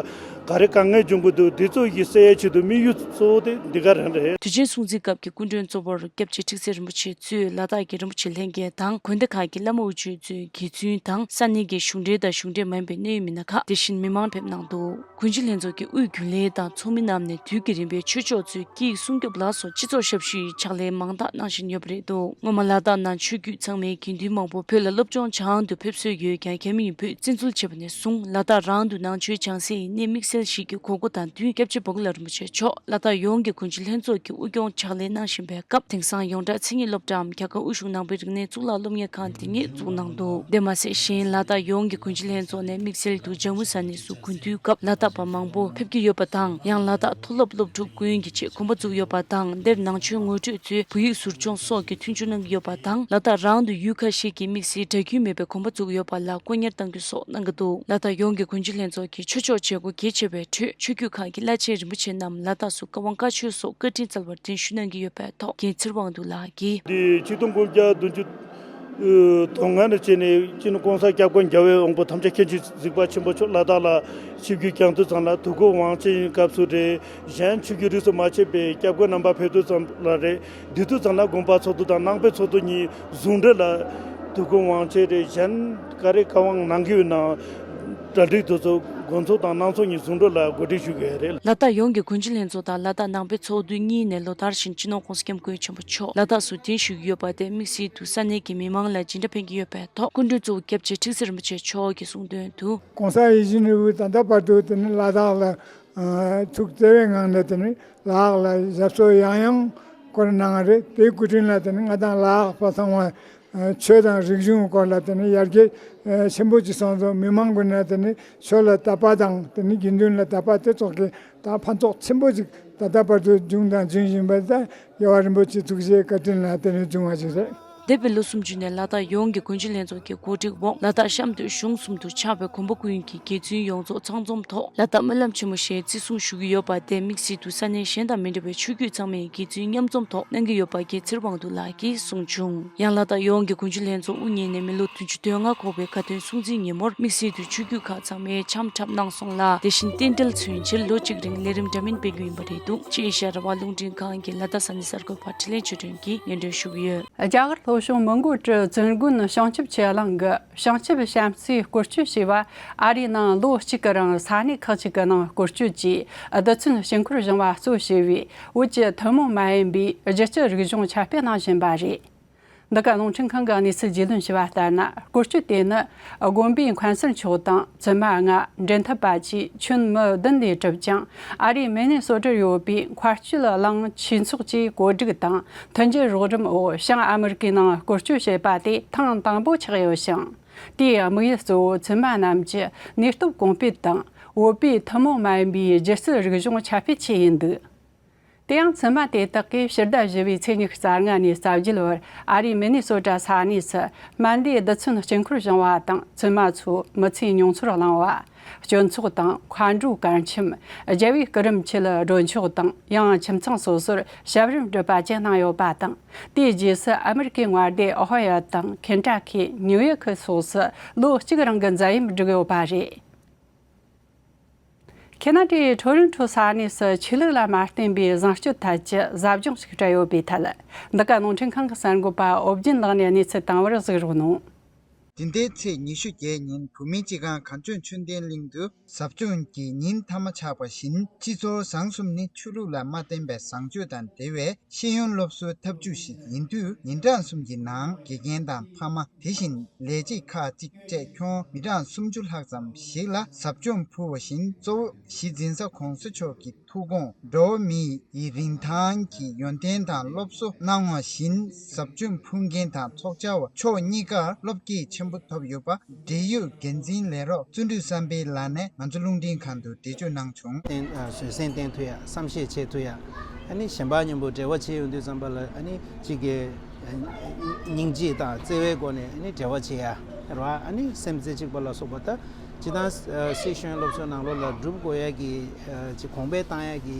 ག་རེ་དཀའ་ངལ་བྱུང་གི་འདུག་དེ་ཚོ་ཡི་སེལ་ཡའི་ཆེད་དུ་དམིགས་ཡུལ་གཙོ་བོ་དེ་འདི་ག་རང་རེད། དུས་ཆེན་སྲུང་བརྩིའི་སྐབས་ཀྱི་སྐུ་མགྲོན་གཙོ་བོར་སྐྱབས་རྗེ་ཁྲི་ཚེ་རིན་པོ་ཆེ་གཙོས་ལ་དྭགས་ཀྱི་རིན་པོ་ཆེ་ལྷན་རྒྱས་དང་དགོན་སྡེ་ཁག་གི་བླ་མ་དབུ་ཁྲིད་ཚོས་དགེ་བཙུན་དང་ས་གནས་ཀྱི་གཞུང་འབྲེལ་དང་གཞུང་འབྲེལ་མ་ཡིན་པའི་གནད་ཡོད་མི་སྣ་ཁག་དེ་བཞིན་མི་མང་ཕེབས་གནང་འདུག་དགོན་སྤྱི་ལྷན་ཚོགས་ཀྱི་དབུས་རྒྱུན་ལས་དང་ཚོགས་མི་རྣམས་ནས་དུས་ཀྱི་རིམ་པའི་ཆོས་ཕྱོགས་གཙོས་སྐད་ཡིག་སྲུང་སྐྱོབ་ལ་སོགས་སྤྱི་ཚོགས་ཞབས་ཞུའི་ཕྱག་ལས་མང་དག་གནང་བཞིན་ཡོད་པ་རེད་འདུག་སྔོན་མ་ལ་དྭགས་ནང་ཆོས་བརྒྱུད་ཚང་མའི་དགེ་འདུན་མང་པོ་བོད་ལ་སློབ་སྦྱོང་སྦྱང་དུ་ཕེབས་སྲོལ་ཡོད་ཀྱང་རྒྱ་མི་ཡིས་བོད་བཙན་འཛུལ་བྱས་པ་ནས་བཟུང་ལ་དྭགས་རང་དུ་ནང་ཆོས་སྦྱང་སའི་གནས་དམིགས་བསལ་ཞིག་གི་དགོས་མཁོ་དང་བསྟུན་སྐྱབས་རྗེ་བོ་དྷི་ལ་རིན་པོ་ཆེ་མཆོག་ལ་དྭགས་ཡོངས་ཀྱི་དགོན་སྤྱི་ལྷན་ཚོགས་ཀྱི་དབུ་སྐྱོང་ཕྱག་ལས་གནང་བཞིན་པའི་སྐབས་དེང་སང་ཡོངས་གྲགས་མཚན་ཉིད་སློབ་གྲྭའམ་རྒྱ་གར་དབུས་གཞུང་ནང་པའི་རིག་གནས་གཙུག་ལག་སློབ་གཉེར་ཁང་དེ་ཉིད་བཙུགས་གནང་འདུག་དེ་མ་ཟད་གཞན་ལ་དྭགས་ཡོངས་ཀྱི་དགོན་སྤྱི་ལྷན་ཚོགས་ནས་དམིགས་བསལ་དུ་ལྗང་མུ་ས་གནས་སུ་དགུན་དུས་སྐབས་ལ་དྭགས་པ་མང་པོ་ཕེབས་ཀྱི་ཡོད་པ་དང་། ཡང་ལ་དྭགས་མཐོ་སློབ་སློབ་ཕྲུག་ཀུན་གྱི་ཆེད་དགོན་པ་བཙུགས་ཡོད་པ་དང་། འདིར་ནང་ཆོས་ངོ་སྤྲོད་གཙོས་བོད་ཡིག་ཟུར་སྦྱོང་སོགས་ཀྱི་མཐུན་འགྱུར་གནང་གི་ཡོད་པ་དང་། ལ་དྭགས་རང་དུ་ཡུལ་ཁ་ཤས་ཀྱི་དམིགས་བསལ་གྲྭ་རྒྱུན་མེད་པའི་དགོན་པ་བཙུགས་ཡོད་པ་ལ་དཀོན་གཉེར་གཏང་རྒྱུ་སོགས་གནང་གི་འདུག་ལ་དྭགས་ཡོངས་ཀྱི་དགོན་སྤྱི་ལྷན་ཚོགས་ཀྱི་ཆོས་ཕྱོགས་བྱེད་སྒོ་གལ་ཆེ་བའི་ཁྲོད་ཆོས་བརྒྱུད་ཁག་གི་བླ་ཆེན་རིན་པོ་ཆེ་རྣམས་ལ་དྭགས་སུ་བཀའ་དབང་བཀའ་ཆོས་སོགས་བཀའ་དྲིན་སྩལ་བར་གདན་ཞུ་གནང་གི་ཡོད་པའི་ཐོག་རྒན་ཚེ་རིང་དབང་འདུས་ལགས་ཀྱིས། འདི་ཆིག་སྟོང་དགུ་བརྒྱ་བདུན་ཅུ་དོན་ལྔ་ནས་བྱས་ནས་སྤྱི་ནོར་༸གོང་ས་༸སྐྱབས་མགོན་རྒྱལ་བའི་དབང་པོ་ཐམས་ཅད་མཁྱེན་ཅིང་གཟིགས་པ་ཆེན་པོ་མཆོག་ལ་དྭགས་ལ་ཆིབས་བསྒྱུར་བསྐྱངས་དུས་ཙམ་ལ་དུས་འཁོར་དབང་ཆེན་སྐབས་སུ་རེད། གཞན་ཆོས་བརྒྱུད་རིས་སུ་མ་ཆད་པའི་སྐྱབས་མགོན་རྣམ་པ་ཕེབས་དུས་ཙམ་ལ་རེད། འདི་དུས་ཙམ་ལ་དགོན་པ་ཚོགས་འདུ་དང་ནང་པའི་ཚོགས་འདུ་གཉིས་ཟུང་འབྲེལ་ལ་དུས་འཁོར་དབང་ཆེན་རེད། གཞན་ག་རེ་བཀའ་དབང་གནང་གི་ཡོད་ན་གྲ་སྒྲིག་དེ་ཚོ་དགོན་ཚོགས་དང་ནང་ཚོགས་གཉིས་ཟུང་འབྲེལ་ལ་གོ་སྒྲིག་ཞུ་གི་ཡོད་རེད། ལ་དྭགས་ཡོངས་ཀྱི་དགོན་སྤྱི་ལྷན་ཚོགས་དང་ལ་དྭགས་ནང་པའི་ཚོགས་འདུ་གཉིས་ནས་ལོ་ལྟར་བཞིན་སྤྱི་ནོར་༸གོང་ས་༸སྐྱབས་མགོན་ཆེན་པོ་མཆོག་ལ་དྭགས་སུ་གདན་ཞུ་གི་ཡོད་པ་དེ་དམིགས་བསལ་དུ་ས་གནས་ཀྱི་མི་མང་ལ་ཇི་འདྲ་ཕན་གྱི་ཡོད་པའི་ཐོག་སྐུ་མགྲོན་གཙོ་བོ་སྐྱབས་རྗེ་ཁྲི་ཚེ་རིན་པོ་ཆེ་མཆོག་གིས་གསུངས་དོན་དུ། གོང་ས་ཡིད་བཞིན་ནོར་བུས་ད་ལྟ་བར་དུ་དེ་ནི་ལ་དྭགས་ལ་ཐུགས་བརྩེ་བའི་ངང་ནས་དེ་ནི་ལ་དྭགས་ལ་ཞབས་སོར་ཡང་ཡང་བསྐོར་གནང་བ་རེད། དེའི་སྐུ་དྲིན་ལ་དེ་ནི་ང་དང་ལ་དྭགས་པ་ཚང་མ་ཆོས་དང་རིག་གཞུང་སྐོར་ལ་དེ་ནི་ཡར་རྒྱས་ཆེན་པོ་ཅིག་སོང་ཙང་མི་མང་ཀུན་ནས་དེ་ནི་ཆོས་ལ་དད་པ་དང་དེ་ནི་དགེ་འདུན་ལ་དད་པ་དེ་ཚོགས་ཀྱི་ད་ཕན་ཐོགས་ཆེན་པོ་ཅིག་ད་ལྟ་བར་དུ་བྱུང་དང་འབྱུང་བཞིན་པ་དང་རྒྱལ་བ་རིན་པོ་ཆེའི་ཐུགས་རྗེ་བཀའ་དྲིན་ལ་དེ་ནི་བྱུང་བ་ཞིག་རེད། འདས་པའི་ལོ་སུམ་ཅུ་ནས་ལ་དྭགས་ཡོངས་ཀྱི་དགོན་སྤྱི་ལྷན་ཚོགས་ཀྱི་གོ་སྒྲིག་འོག་ལ་དྭགས་གཤམ་དུ་གཞུང་གསུམ་དུ་ཆགས་པའི་དགོན་པ་ཀུན་གྱི་དགེ་བཙུན་ཡོངས་རྫོགས་ཚང་འཛོམས་ཐོག་ལ་དྭགས་སྨོན་ལམ་ཆེན་མོ་ཞེས་བརྩི་སྲུང་ཞུ་གི་ཡོད་པ་དེ་དམིགས་བསལ་དུ་ས་གནས་གཞན་དང་མི་འདྲ་བའི་ཆོས་བརྒྱུད་ཚང་མའི་དགེ་བཙུན་མཉམ་འཛོམས་ཐོག་གནང་གི་ཡོད་པ་རྒན་ཚེ་རིང་དབང་འདུས་ལགས་ཀྱིས་གསུངས་བྱུང་། ཡང་ལ་དྭགས་ཡོངས་ཀྱི་དགོན་སྤྱི་ལྷན་ཚོགས་དབུ་བརྙེས་ནས་མི་ལོ་བདུན་ཅུ་དོན་ལྔ་འཁོར་བའི་དགའ་སྟོན་སྲུང་བརྩིའི་ཉིན་མོར་དམིགས་བསལ་དུ་ཆོས་བརྒྱུད་ཁག་ཚང་མས་འཆམ་འཁྲབ་གནང་སོང་ལ། དེ་བཞིན་རྟེན་འབྲེལ་མཚོན་ཕྱིར་ལོ་གཅིག་རིང་ལས་རིམ་འདྲ་མིན་སྤེལ་རྒྱུ་ཡིན་པ་རེད་འདུག་ཅེས་ཨེ་ཤ་ཡ་རང་དབང་རླུང་འཕྲིན་ཁང་གི་ལ་དྭགས་ས་གནས་གསར་འགོད་པ་འཕྲིན་ལས་ཆོས་སྒྲོན་གྱིས་སྙན་སྒྲོན་ཞུ་གི་ཡོད། རྒྱ་གར་ལྷོ་ཕྱོགས་མོན་གྷོ་ཀྲི་བཙུན་དགོན་བྱང་ཆུབ་ཆོས་གླིང་གི་བྱང་ཆུབ་བྱམས་བརྩེའི་སྐོར་སྐྱོད་ཞེས་པ་ཨ་རིའི་ནང་ལོ་གཅིག་གི་རིང་ས་གནས་ཁག་ཅིག་གི་ནང་སྐོར་སྐྱོད་ཀྱིས་རྡུལ་ཚོན་དཀྱིལ་འཁོར་བཞེངས་པ་གཙོ་བྱས་པའི་བོད་ཀྱི་ཐུན་མོང་མ་ཡིན་པའི་སྒྱུ་རྩལ་རིག་གཞུང་ཁྱབ་སྤེལ་གནང་བཞིན་པ་རེད། འདི་ག་རླུང་འཕྲིན་ཁང་གི་གནས་ཚུལ་རྒྱུས་ལོན་ཞུས་པ་ལྟར་ན། སྐོར་སྐྱོད་དེ་ནི་དགོན་པའི་མཁན་ཟུར་མཆོག་དང་བཙུན་མ་ལྔ། འབྲེལ་མཐུད་པ་བཅས་ཁྱོན་མི་བདུན་ལས་གྲུབ་ཅིང་། ཨ་རིའི་མི་ནི་སོ་ཊར་ཡོད་པའི་མཁར་སྐྱོད་གླིང་ཆོས་ཚོགས་ཀྱིས་གོ་སྒྲིག་དང་མཐུན་འགྱུར་རོགས་རམ་འོག་བྱང་ཨ་མི་རི་ཀའི་ནང་སྐོར་སྐྱོད་བྱེད་པ་དེ་ཐེངས་དང་པོ་ཆགས་ཡོད་ཞིང་། དེའི་དམིགས་ཡུལ་གཙོ་བོ་བཙུན་མ་རྣམས་ཀྱི་ནུས་སྟོབས་གོང་སྤེལ་དང་བོད་པའི་ཐུན་མོང་མ་ཡིན་པའི་སྒྱུ་རྩལ་རིག་གཞུང་ཁྱབ་སྤེལ་ཆེད་ཡིན་འདུག་དེ་ཡང་བཙུན་མ་དེ་དག་གིས་ཕྱི་ཟླ་བཞི་པའི་ཚེས་ཉི་ཤུ་རྩ་ལྔ་ནས་རྩ་བརྒྱད་བར་ཨ་རིའི་མི་ནི་སོ་ཊ་ས་གནས་སུ་སྨན་བླའི་རྡུལ་ཚོན་དཀྱིལ་འཁོར་བཞེངས་པ་དང་། བཙུན་མ་ཚོས་མི་ཚེའི་མྱོང་ཚོར་གླེང་བ། སྤྱི་ཚོགས་དང་མཁའ་འགྲོའི་གར་འཆམ། རྒྱལ་བའི་སྐུ་རིམ་ཆེད་སྒྲོན་ཆོག་དང་། ཡང་ཁྱིམ་ཚང་སོ་སོར་ཞབས་རིམ་སྒྲུབ་པ་བཅས་གནང་ཡོད་པ་དང་། དེའི་རྗེས་སུ་ཨ་མི་རི་ཀའི་མངའ་སྡེ་ཨོ་ཧའི་ཡོ་དང་ཁེན་ཊ་ཁི། ནིའུ་ཡོག་སོགས་སུ་ལོ་གཅིག་རིང་གི་མཛད་ཡུན་བསྒྲིགས་ཡོད་པ་རེད། ཁེ་ན་ཌའི་ཊོ་རོན་ཊོ་ས་གནས་སུ་ཆོས་ལུགས་ལ་མ་བརྟེན་པའི་བཟང་སྤྱོད་ཐད་ཀྱི་ཟབ་སྦྱོང་ཞིག་སྤྲད་ཡོད་པའི་ཐད། འདི་ག་རླུང་འཕྲིན་ཁང་གི་གསར་འགོད་པ་ཨོ་རྒྱན་ལགས་ནས་གནས་ཚུལ་བཏང་བར་གཟིགས་རོགས་གནང་། འདི་ཟླའི་ཚེས་ཉི་ཤུ་བརྒྱད་ཉིན་བོད་མིའི་སྤྱི་ཁང་གངས་ལྗོངས་ཆོས་ལྡན་གླིང་དུ་ཟབ་སྦྱོང་གི་ཉིན་མཐའ་མ་ཆགས་པ་བཞིན། སྤྱི་ཚོགས་བཟང་གསུམ་ནི་ཆོས་ལུགས་ལ་མ་བརྟེན་པའི་བཟང་སྤྱོད་དང་འབྲེལ་བའི་ཤེས་ཡོན་སློབ་གསོའི་ཐབས་ཇུས་ཤིག་ཡིན་དུས། ཉིན་གྲངས་གསུམ་གྱི་ནང་དགེ་རྒན་དང་ཕ་མ། དེ་བཞིན་ལས་བྱེད་ཁག་ཅིག་བཅས་ཁྱོན་མི་གྲངས་སུམ་ཅུ་ལྷག་ཙམ་ཞིག་ལ་ཟབ་སྦྱོང་ཕུལ་བ་བཞིན། གཙོ་བོ་གཞི་འཛིན་ས་གོང་ས་མཆོག་གི་ཐུགས་དགོངས། འགྲོ་བ་མི་ཡི་རིན་ཐང་གི་ཡོན་ཏན་དང་སློབ་གསོ་གནང་བ་བཞིན། ཟབ་སྦྱོང་ཕུལ་མཁན་དང་ཚོགས་བཅར་བ་ཕྱོགས་གཉིས་ཀར་བློ་སྐྱེད་ཆེན་པོ་ཐོབ་ཡོད་པ། འབྲེལ་ཡོད་འགན་འཛིན་ལས་རོགས་བརྩོན་འགྲུས་བསམ་འཕེལ་ལགས་ནས་ང་ཚོ་རླུང་འཕྲིན་ཁང་དུ་འགྲེལ་བརྗོད་གནང་བྱུང་། བརྟན་ཨ་བཟོད་བསྲན་བརྟན་ཐུབ་ཡ། བསམ་ཤེས་བྱེད་ཐུབ་ཡ། ཨ་ནི་གཞན་པ་མཉམ་པོ་འབྲེལ་བ་བྱེད་ཡོང་དུས་ཙམ་པ་ལ་ཨ་ནི་གཅིག་གི་ སྙིང་རྗེ་དང་བརྩེ་བའི་སྒོ་ནས་ཨ་ནི་འབྲེལ་བ་བྱེད་ཡ་རེད་བ། ཨ་ནི་སེམས་རྩེ་གཅིག་པ་ལ་སོགས་པ། ད་སྤྱིར་བཏང་སྲིད་ཤེས་ཡོན་སློབ་གསོའི་ནང་ལོགས་ལ་སྒྲུབ་དགོས་ཡ་གི་ཅིག་གོང་འཕེལ་བཏང་ཡ་གི་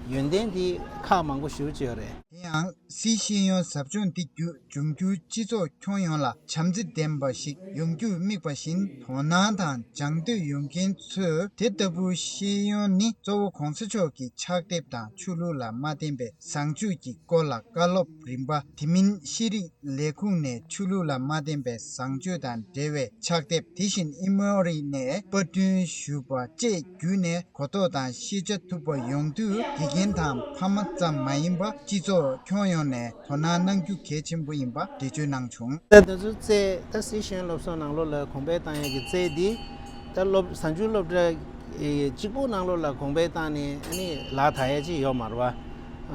ཡོན་ཏན་དེ་ཁག་མང་པོ་ཞེ་པོ་ཅིག་ཡོད་རེད། དེ་ཡང་སྲིད་ཤེས་ཡོན་ཟབ་སྦྱོང་འདི་བརྒྱུད་འབྱུང་འགྱུར་སྤྱི་ཚོགས་ཁྱོན་ཡོངས་ལ་བྱམས་བརྩེ་ལྡན་པ་ཞིག་ཡོང་རྒྱུར་དམིགས་པ་བཞིན། དོ་སྣང་དང་སྦྱང་འདོད་ཡོད་མཁན་ཚོས་དེ་ལྟ་བུའི་ཤེས་ཡོན་ནི་གཙོ་བོ་གོང་ས་མཆོག་གི་ཕྱག་དེབ་དང་ཆོས་ལུགས་ལ་མ་བརྟེན་པའི་བཟང་སྤྱོད་ཀྱི་སྐོར་ལ་བཀའ་སློབ་རིམ་པ། དེ་མིན་ཤེས་རིག་ལས་ཁུངས་ནས་ཆོས་ལུགས་ལ་མ་བརྟེན་པའི་བཟང་སྤྱོད་དང་འབྲེལ་བའི་ཕྱག་དེབ། དེ་བཞིན་ཨི་མོ་རི་ནས་པར་སྐྲུན་ཞུས་པ་བཅས་བརྒྱུད་ནས་གོ་རྟོགས་དང་ཤེས་བྱ་ཐུབ་པ་ཡོང་དུས། དགེ་རྒན་དང་ཕ་མ་ཙམ་མ་ཡིན་པ་སྤྱི་ཚོགས་ཁྱོན་ཡོངས་ནས་དོ་སྣང་གནང་རྒྱུ་གལ་ཆེན་པོ་ཡིན་པ་འགྲེལ་བརྗོད་གནང་བྱུང་། ད་དེ་ཚོའི་རྩལ། ད་སྲིད་ཤེས་ཡོན་སློབ་གསོའི་ནང་ལོགས་ལ་གོང་འཕེལ་བཏང་ཡས་ཀྱི་རྩལ་འདི། ད་སློབ་བཟང་སྤྱོད་སློབ་གྲྭ་གཅིག་པུ་ནང་ལོགས་ལ་གོང་འཕེལ་བཏང་ནས་ཨ་ནི་ལག་ཐག་ཡས་ཅིག་ཡོད་མ་རེད་བ།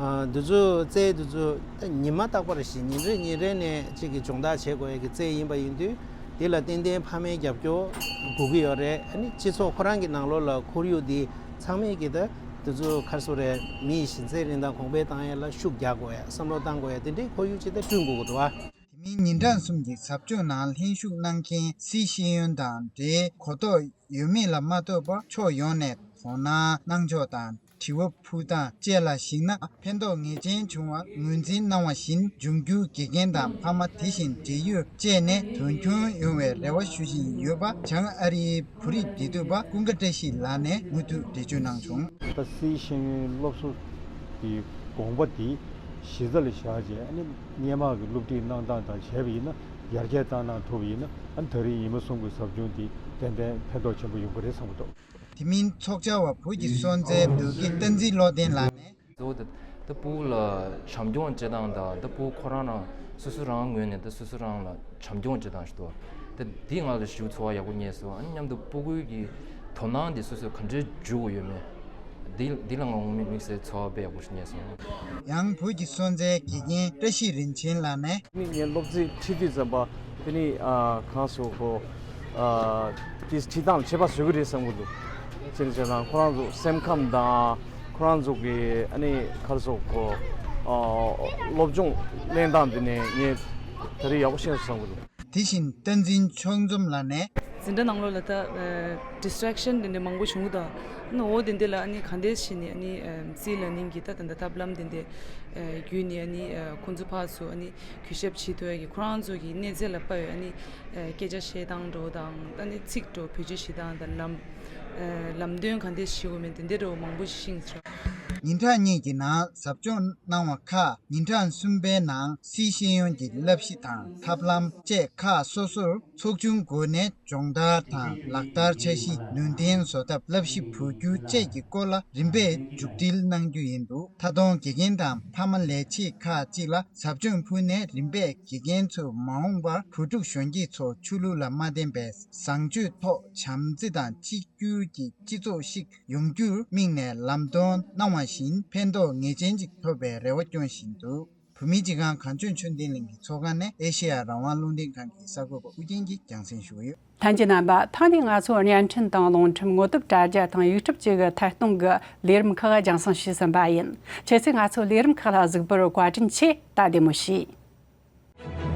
ཨ། འདི་ཚོ་རྩལ་འདི་ཚོ་ད་ཉི་མ་རྟག་པར་ཤེས། ཉིན་རེ་ཉིན་རེ་ནས་ཅིག་གི་སྦྱོང་བརྡར་བྱེད་དགོས་ཡས་ཀྱི་རྩལ་ཡིན་པ་ཡིན་དུས། དེ་ལ་ཏན་ཏན་ཕ་མའི་རྒྱབ་སྐྱོར་དགོས་ཀྱི་ཡོད་རེད། ཨ་ནི་སྤྱི་ཚོགས་ཁོ་རང་གི་ནང་ལོགས་ལ་ཁོར་ཡུག་འདི་ཚང་མས་ཀྱི་ད་འདི་ཚོ་ག་རེ་ཟེར་དགོས་རེད། མི་ཡི་གཞི་རྩའི་རིན་ཐང་གོང་འཕེལ་བཏང་ཡས་ལ་ཤུགས་རྒྱག་དགོས་ཡས། བསམ་བློ་བཏང་དགོས་ཡས། དེ་འདྲའི་ཁོར་ཡུག་ཅིག་ད་བསྐྲུན་དགོས་ཀྱི་འདུག་བ། དེ་མིན་ཉིན་གྲངས་གསུམ་གྱི་ཟབ་སྦྱོང་ནང་ལྷན་ཞུགས་གནང་མཁན་སྲིད་ཤེས་ཡོན་དང་འབྲེལ་གོ་རྟོགས་ཡོད་མེད་ལ་མ་ལྟོས་པར་ཕྱོགས་ཡོངས་ནས་དོ་སྣང་གནང་ཕྱོགས་དང་དྲི་བ་ཕུལ་སྟངས་བཅས་ལ་གཞིགས་ན། ཕན་ཐོགས་ངེས་ཅན་བྱུང་བ་ངོས་འཛིན་གནང་བ་བཞིན། འབྱུང་འགྱུར་དགེ་རྒན་དང་ཕ་མ། དེ་བཞིན་འབྲེལ་ཡོད་བཅས་ནས་དོན་འཁྱོལ་ཡོང་བའི་རེ་བ་ཞུ་བཞིན་ཡོད་པ། བྱང་ཨ་རིའི་བོད་རིགས་འབྲེལ་མཐུད་པ་ཀུན་དགའ་བཀྲ་ཤིས་ལགས་ནས་མུ་མཐུད་འགྲེལ་བརྗོད་གནང་བྱུང་། ད་སྲིད་ཤེས་ཡོན་སློབ་གསོ་གི་དགོངས་པ་དེ་གཞི་རྩ་ལ་བཞག་རྗེས། ཨ་ནི་སྔོན་མ་གི་སློབ་ཁྲིད་གནང་སྟངས་དང་བྱས་པ་ཡིན་ན། ཡར་རྒྱས་བཏང་གནང་ཐུབ་པ་ཡིན་ན། ཨ་ནི་ད་རེས་ཉི་མ་གསུམ་གྱི་ཟབ་སྦྱོང་འདི་ཏན་ཏན་ཕན་ཐོགས་ཆེན་པོ་ཡོང་གི་རེད་བསམ་གྱི་འདུག། དེ་མིན་ཚོགས་བཅར་བ་བོད་ཀྱི་སྲོང་བཙན་སྡེ་དགེ་བསྟན་འཛིན་བློ་ལྡན་ལགས་ནས། གཙོ་བོ་དེ་ད་ཕྲུ་གུ་ལ་བྱམས་སྐྱོང་བྱེད་སྟངས་དང་། ད་ཕྲུ་གུ་ཁོ་རང་རང་སོ་སོ་རང་ངོས་ནས་ད་སོ་སོ་རང་ལ་བྱམས་སྐྱོང་བྱེད་སྟངས་ཞིག་འདུག། ད་འདི་ང་ལ་ཞེ་པོ་ཚོར་བ་ཡག་པོ་རྙེད་སོང་། ཨ་ནི་མཉམ་དུ་ཕྲུ་གུའི་གི་དོ་སྣང་འདི་སོ་སོས་ག་འདྲས་འཇུག་དགོས་ཡོད་མེད། འདི་འདི་ལ་ང་དངོས་གནས་དམིགས་བསལ་ཚོར་བ་དཔེ་ཡག་པོ་ཞིག་རྙེད་སོང་། ཡང་བོད་ཀྱི་སྲོང་བཙན་དགེ་རྒན་བཀྲ་ཤིས་རིན་ཆེན་ལགས་ནས། ནི་ངས་སློབ་ཚན་ཁྲིད་དུས་ཙམ་པ་དེ་ནི་ཨ་གང་ཟེར་གོ། ཨ་དེ་ཁྲིད་སྟངས་ལ་ཁྱད་པར་བཟོ་གི་རེད་བསམ་གི་འདུག། ཅི་ནས་ཟེར་ན་ཁོ་རང་ཚོ་སེམས་ཁམས་དང་ཁོ་རང་ཚོ་གི་ཨ་ནི་ག་རེ་ཟེར་གོ། ཨ་སློབ་སྦྱོང་གླེང་སྟངས་དེ་ནས་ངས་ད་རེས་ཡག་པོ་ཤེས་སོང་བསམ་གི་འདུག། དེ་བཞིན་བསྟན་འཛིན་ཕྱོགས་འཛོམས་ལགས་ནས། འཛིན་གྲྭ་ནང་ལོགས་ལ་ད་ཨ་ཌིས་ཊེག་ཤན་དེ་འདྲ་མང་པོ་བྱུང་གི་འདུག། ཨ་ནི་འོ་དེ་འདྲ་ལ་ཨ་ནི་གང་འདྲས་བྱས་ནས་ཨ་ནི་ཨ་རྩིས་ལ་ནིང་གི་ད་ད་ལྟ་ཐབས་ལམ་དེ་འདྲ་ཨ་བརྒྱུད་ནས་ཨ་ནི་ཨ་ཁོང་ཚོ་ཕར་ཚུར་ཨ་ནི་གུས་ཞབས་བྱེད་ཐུབ་ཡ་གི་ཁོ་རང་ཚོ་གི་གནས་ཚད་ལ་དཔག་པའི་ཨ་ནི་ཨ་སྐད་ཆ་བཤད་སྟངས་འདྲ་བོ་དང་། ཨ་ནི་ཚིག་འདྲ་བོ་བེད་སྤྱོད་བྱེད་སྟངས་དང་། ལམ་ཨ་ལམ་སྟོན་གང་འདྲས་བྱེད་དགོས་མིན་དེ་འདྲ་འདྲ་བོ་མང་པོ་ཞིག་ཤེས་སོང་། ཉིན་གྲངས་གཉིས་ཀྱི་ནང་ཟབ་སྦྱོང་གནང་བ་ཁག་ཉིན་གྲངས་གསུམ་པའི་ནང་སྲིད་ཤེས་ཡོན་གྱི་བསླབ་གཞི་དང་ཐབས་ལམ་བཅས་ཁག་སོ་སོར་ཚོགས་ཆུང་བགོས་ནས་སྦྱོང་བརྡར་དང་ལག་བསྟར་འཆར་གཞི། ནུས་ལྡན་བཟོ་ཐབས། བསླབ་གཞི་བོད་བསྒྱུར་བཅས་ཀྱི་སྐོར་ལ་རིམ་པས་མཇུག་སྒྲིལ་གནང་རྒྱུ་ཡིན་འདུག། མཐའ་སྡོམ་དགེ་རྒན་དང་ཕ་མ་ལས་བྱེད་ཁག་ཅིག་ལ་ཟབ་སྦྱོང་ཕུལ་ནས། རིམ་པས་དགེ་རྒན་ཚོས་མ་འོངས་པར་བོད་ཕྲུག་གཞོན་སྐྱེས་ཚོ་ཆོས་ལུགས་ལ་མ་བརྟེན་པའི་བཟང་སྤྱོད་ཐོག་བྱམས་བརྩེ་དང་གཅིག་གྱུར་གྱི་སྤྱི་ཚོགས་ཤིག་ཡོང་རྒྱུར་དམིགས་ནས་ལམ་སྟོན་གནང་བ་བཞིན་ཕན་ཐོགས་ངེས་ཅན་ཅིག་ཐོབ་པའི་རེ་བ་སྐྱོང་བཞིན་འདུག། བོད་མིའི་སྤྱི་ཁང་གངས་ལྗོངས་ཆོས་ལྡན་གླིང་གི་ཚོགས་ཁང་ནས་ཨེ་ཤེ་ཡ་རང་དབང་རླུང་འཕྲིན་ཁང་གི་གསར་འགོད་པ་ཨུ་རྒྱན་གྱིས་རྒྱང་སྲིང་ཞུས་ཡོད། ལྷན་རྒྱས་རྣམ་པ། ད་ནི་ང་ཚོ་བརྙན་འཕྲིན་དང་རླུང་འཕྲིན་ངོ་དེབ་དྲ་རྒྱ་དང་ཡུ་ཊུབ་བཅས་ཀྱི་ཐད་གཏོང་གི་ལས་རིམ་ཁག་རྒྱང་སྲིང་ཞུས་ཟིན་པ་ཡིན། ཁྱེད་ཚོས་ང་ཚོའི་ལས་རིམ་ཁག་ལ་གཟིགས་པར་བཀའ་དྲིན་ཆེ། ད་བདེ་མོ་བྱོས།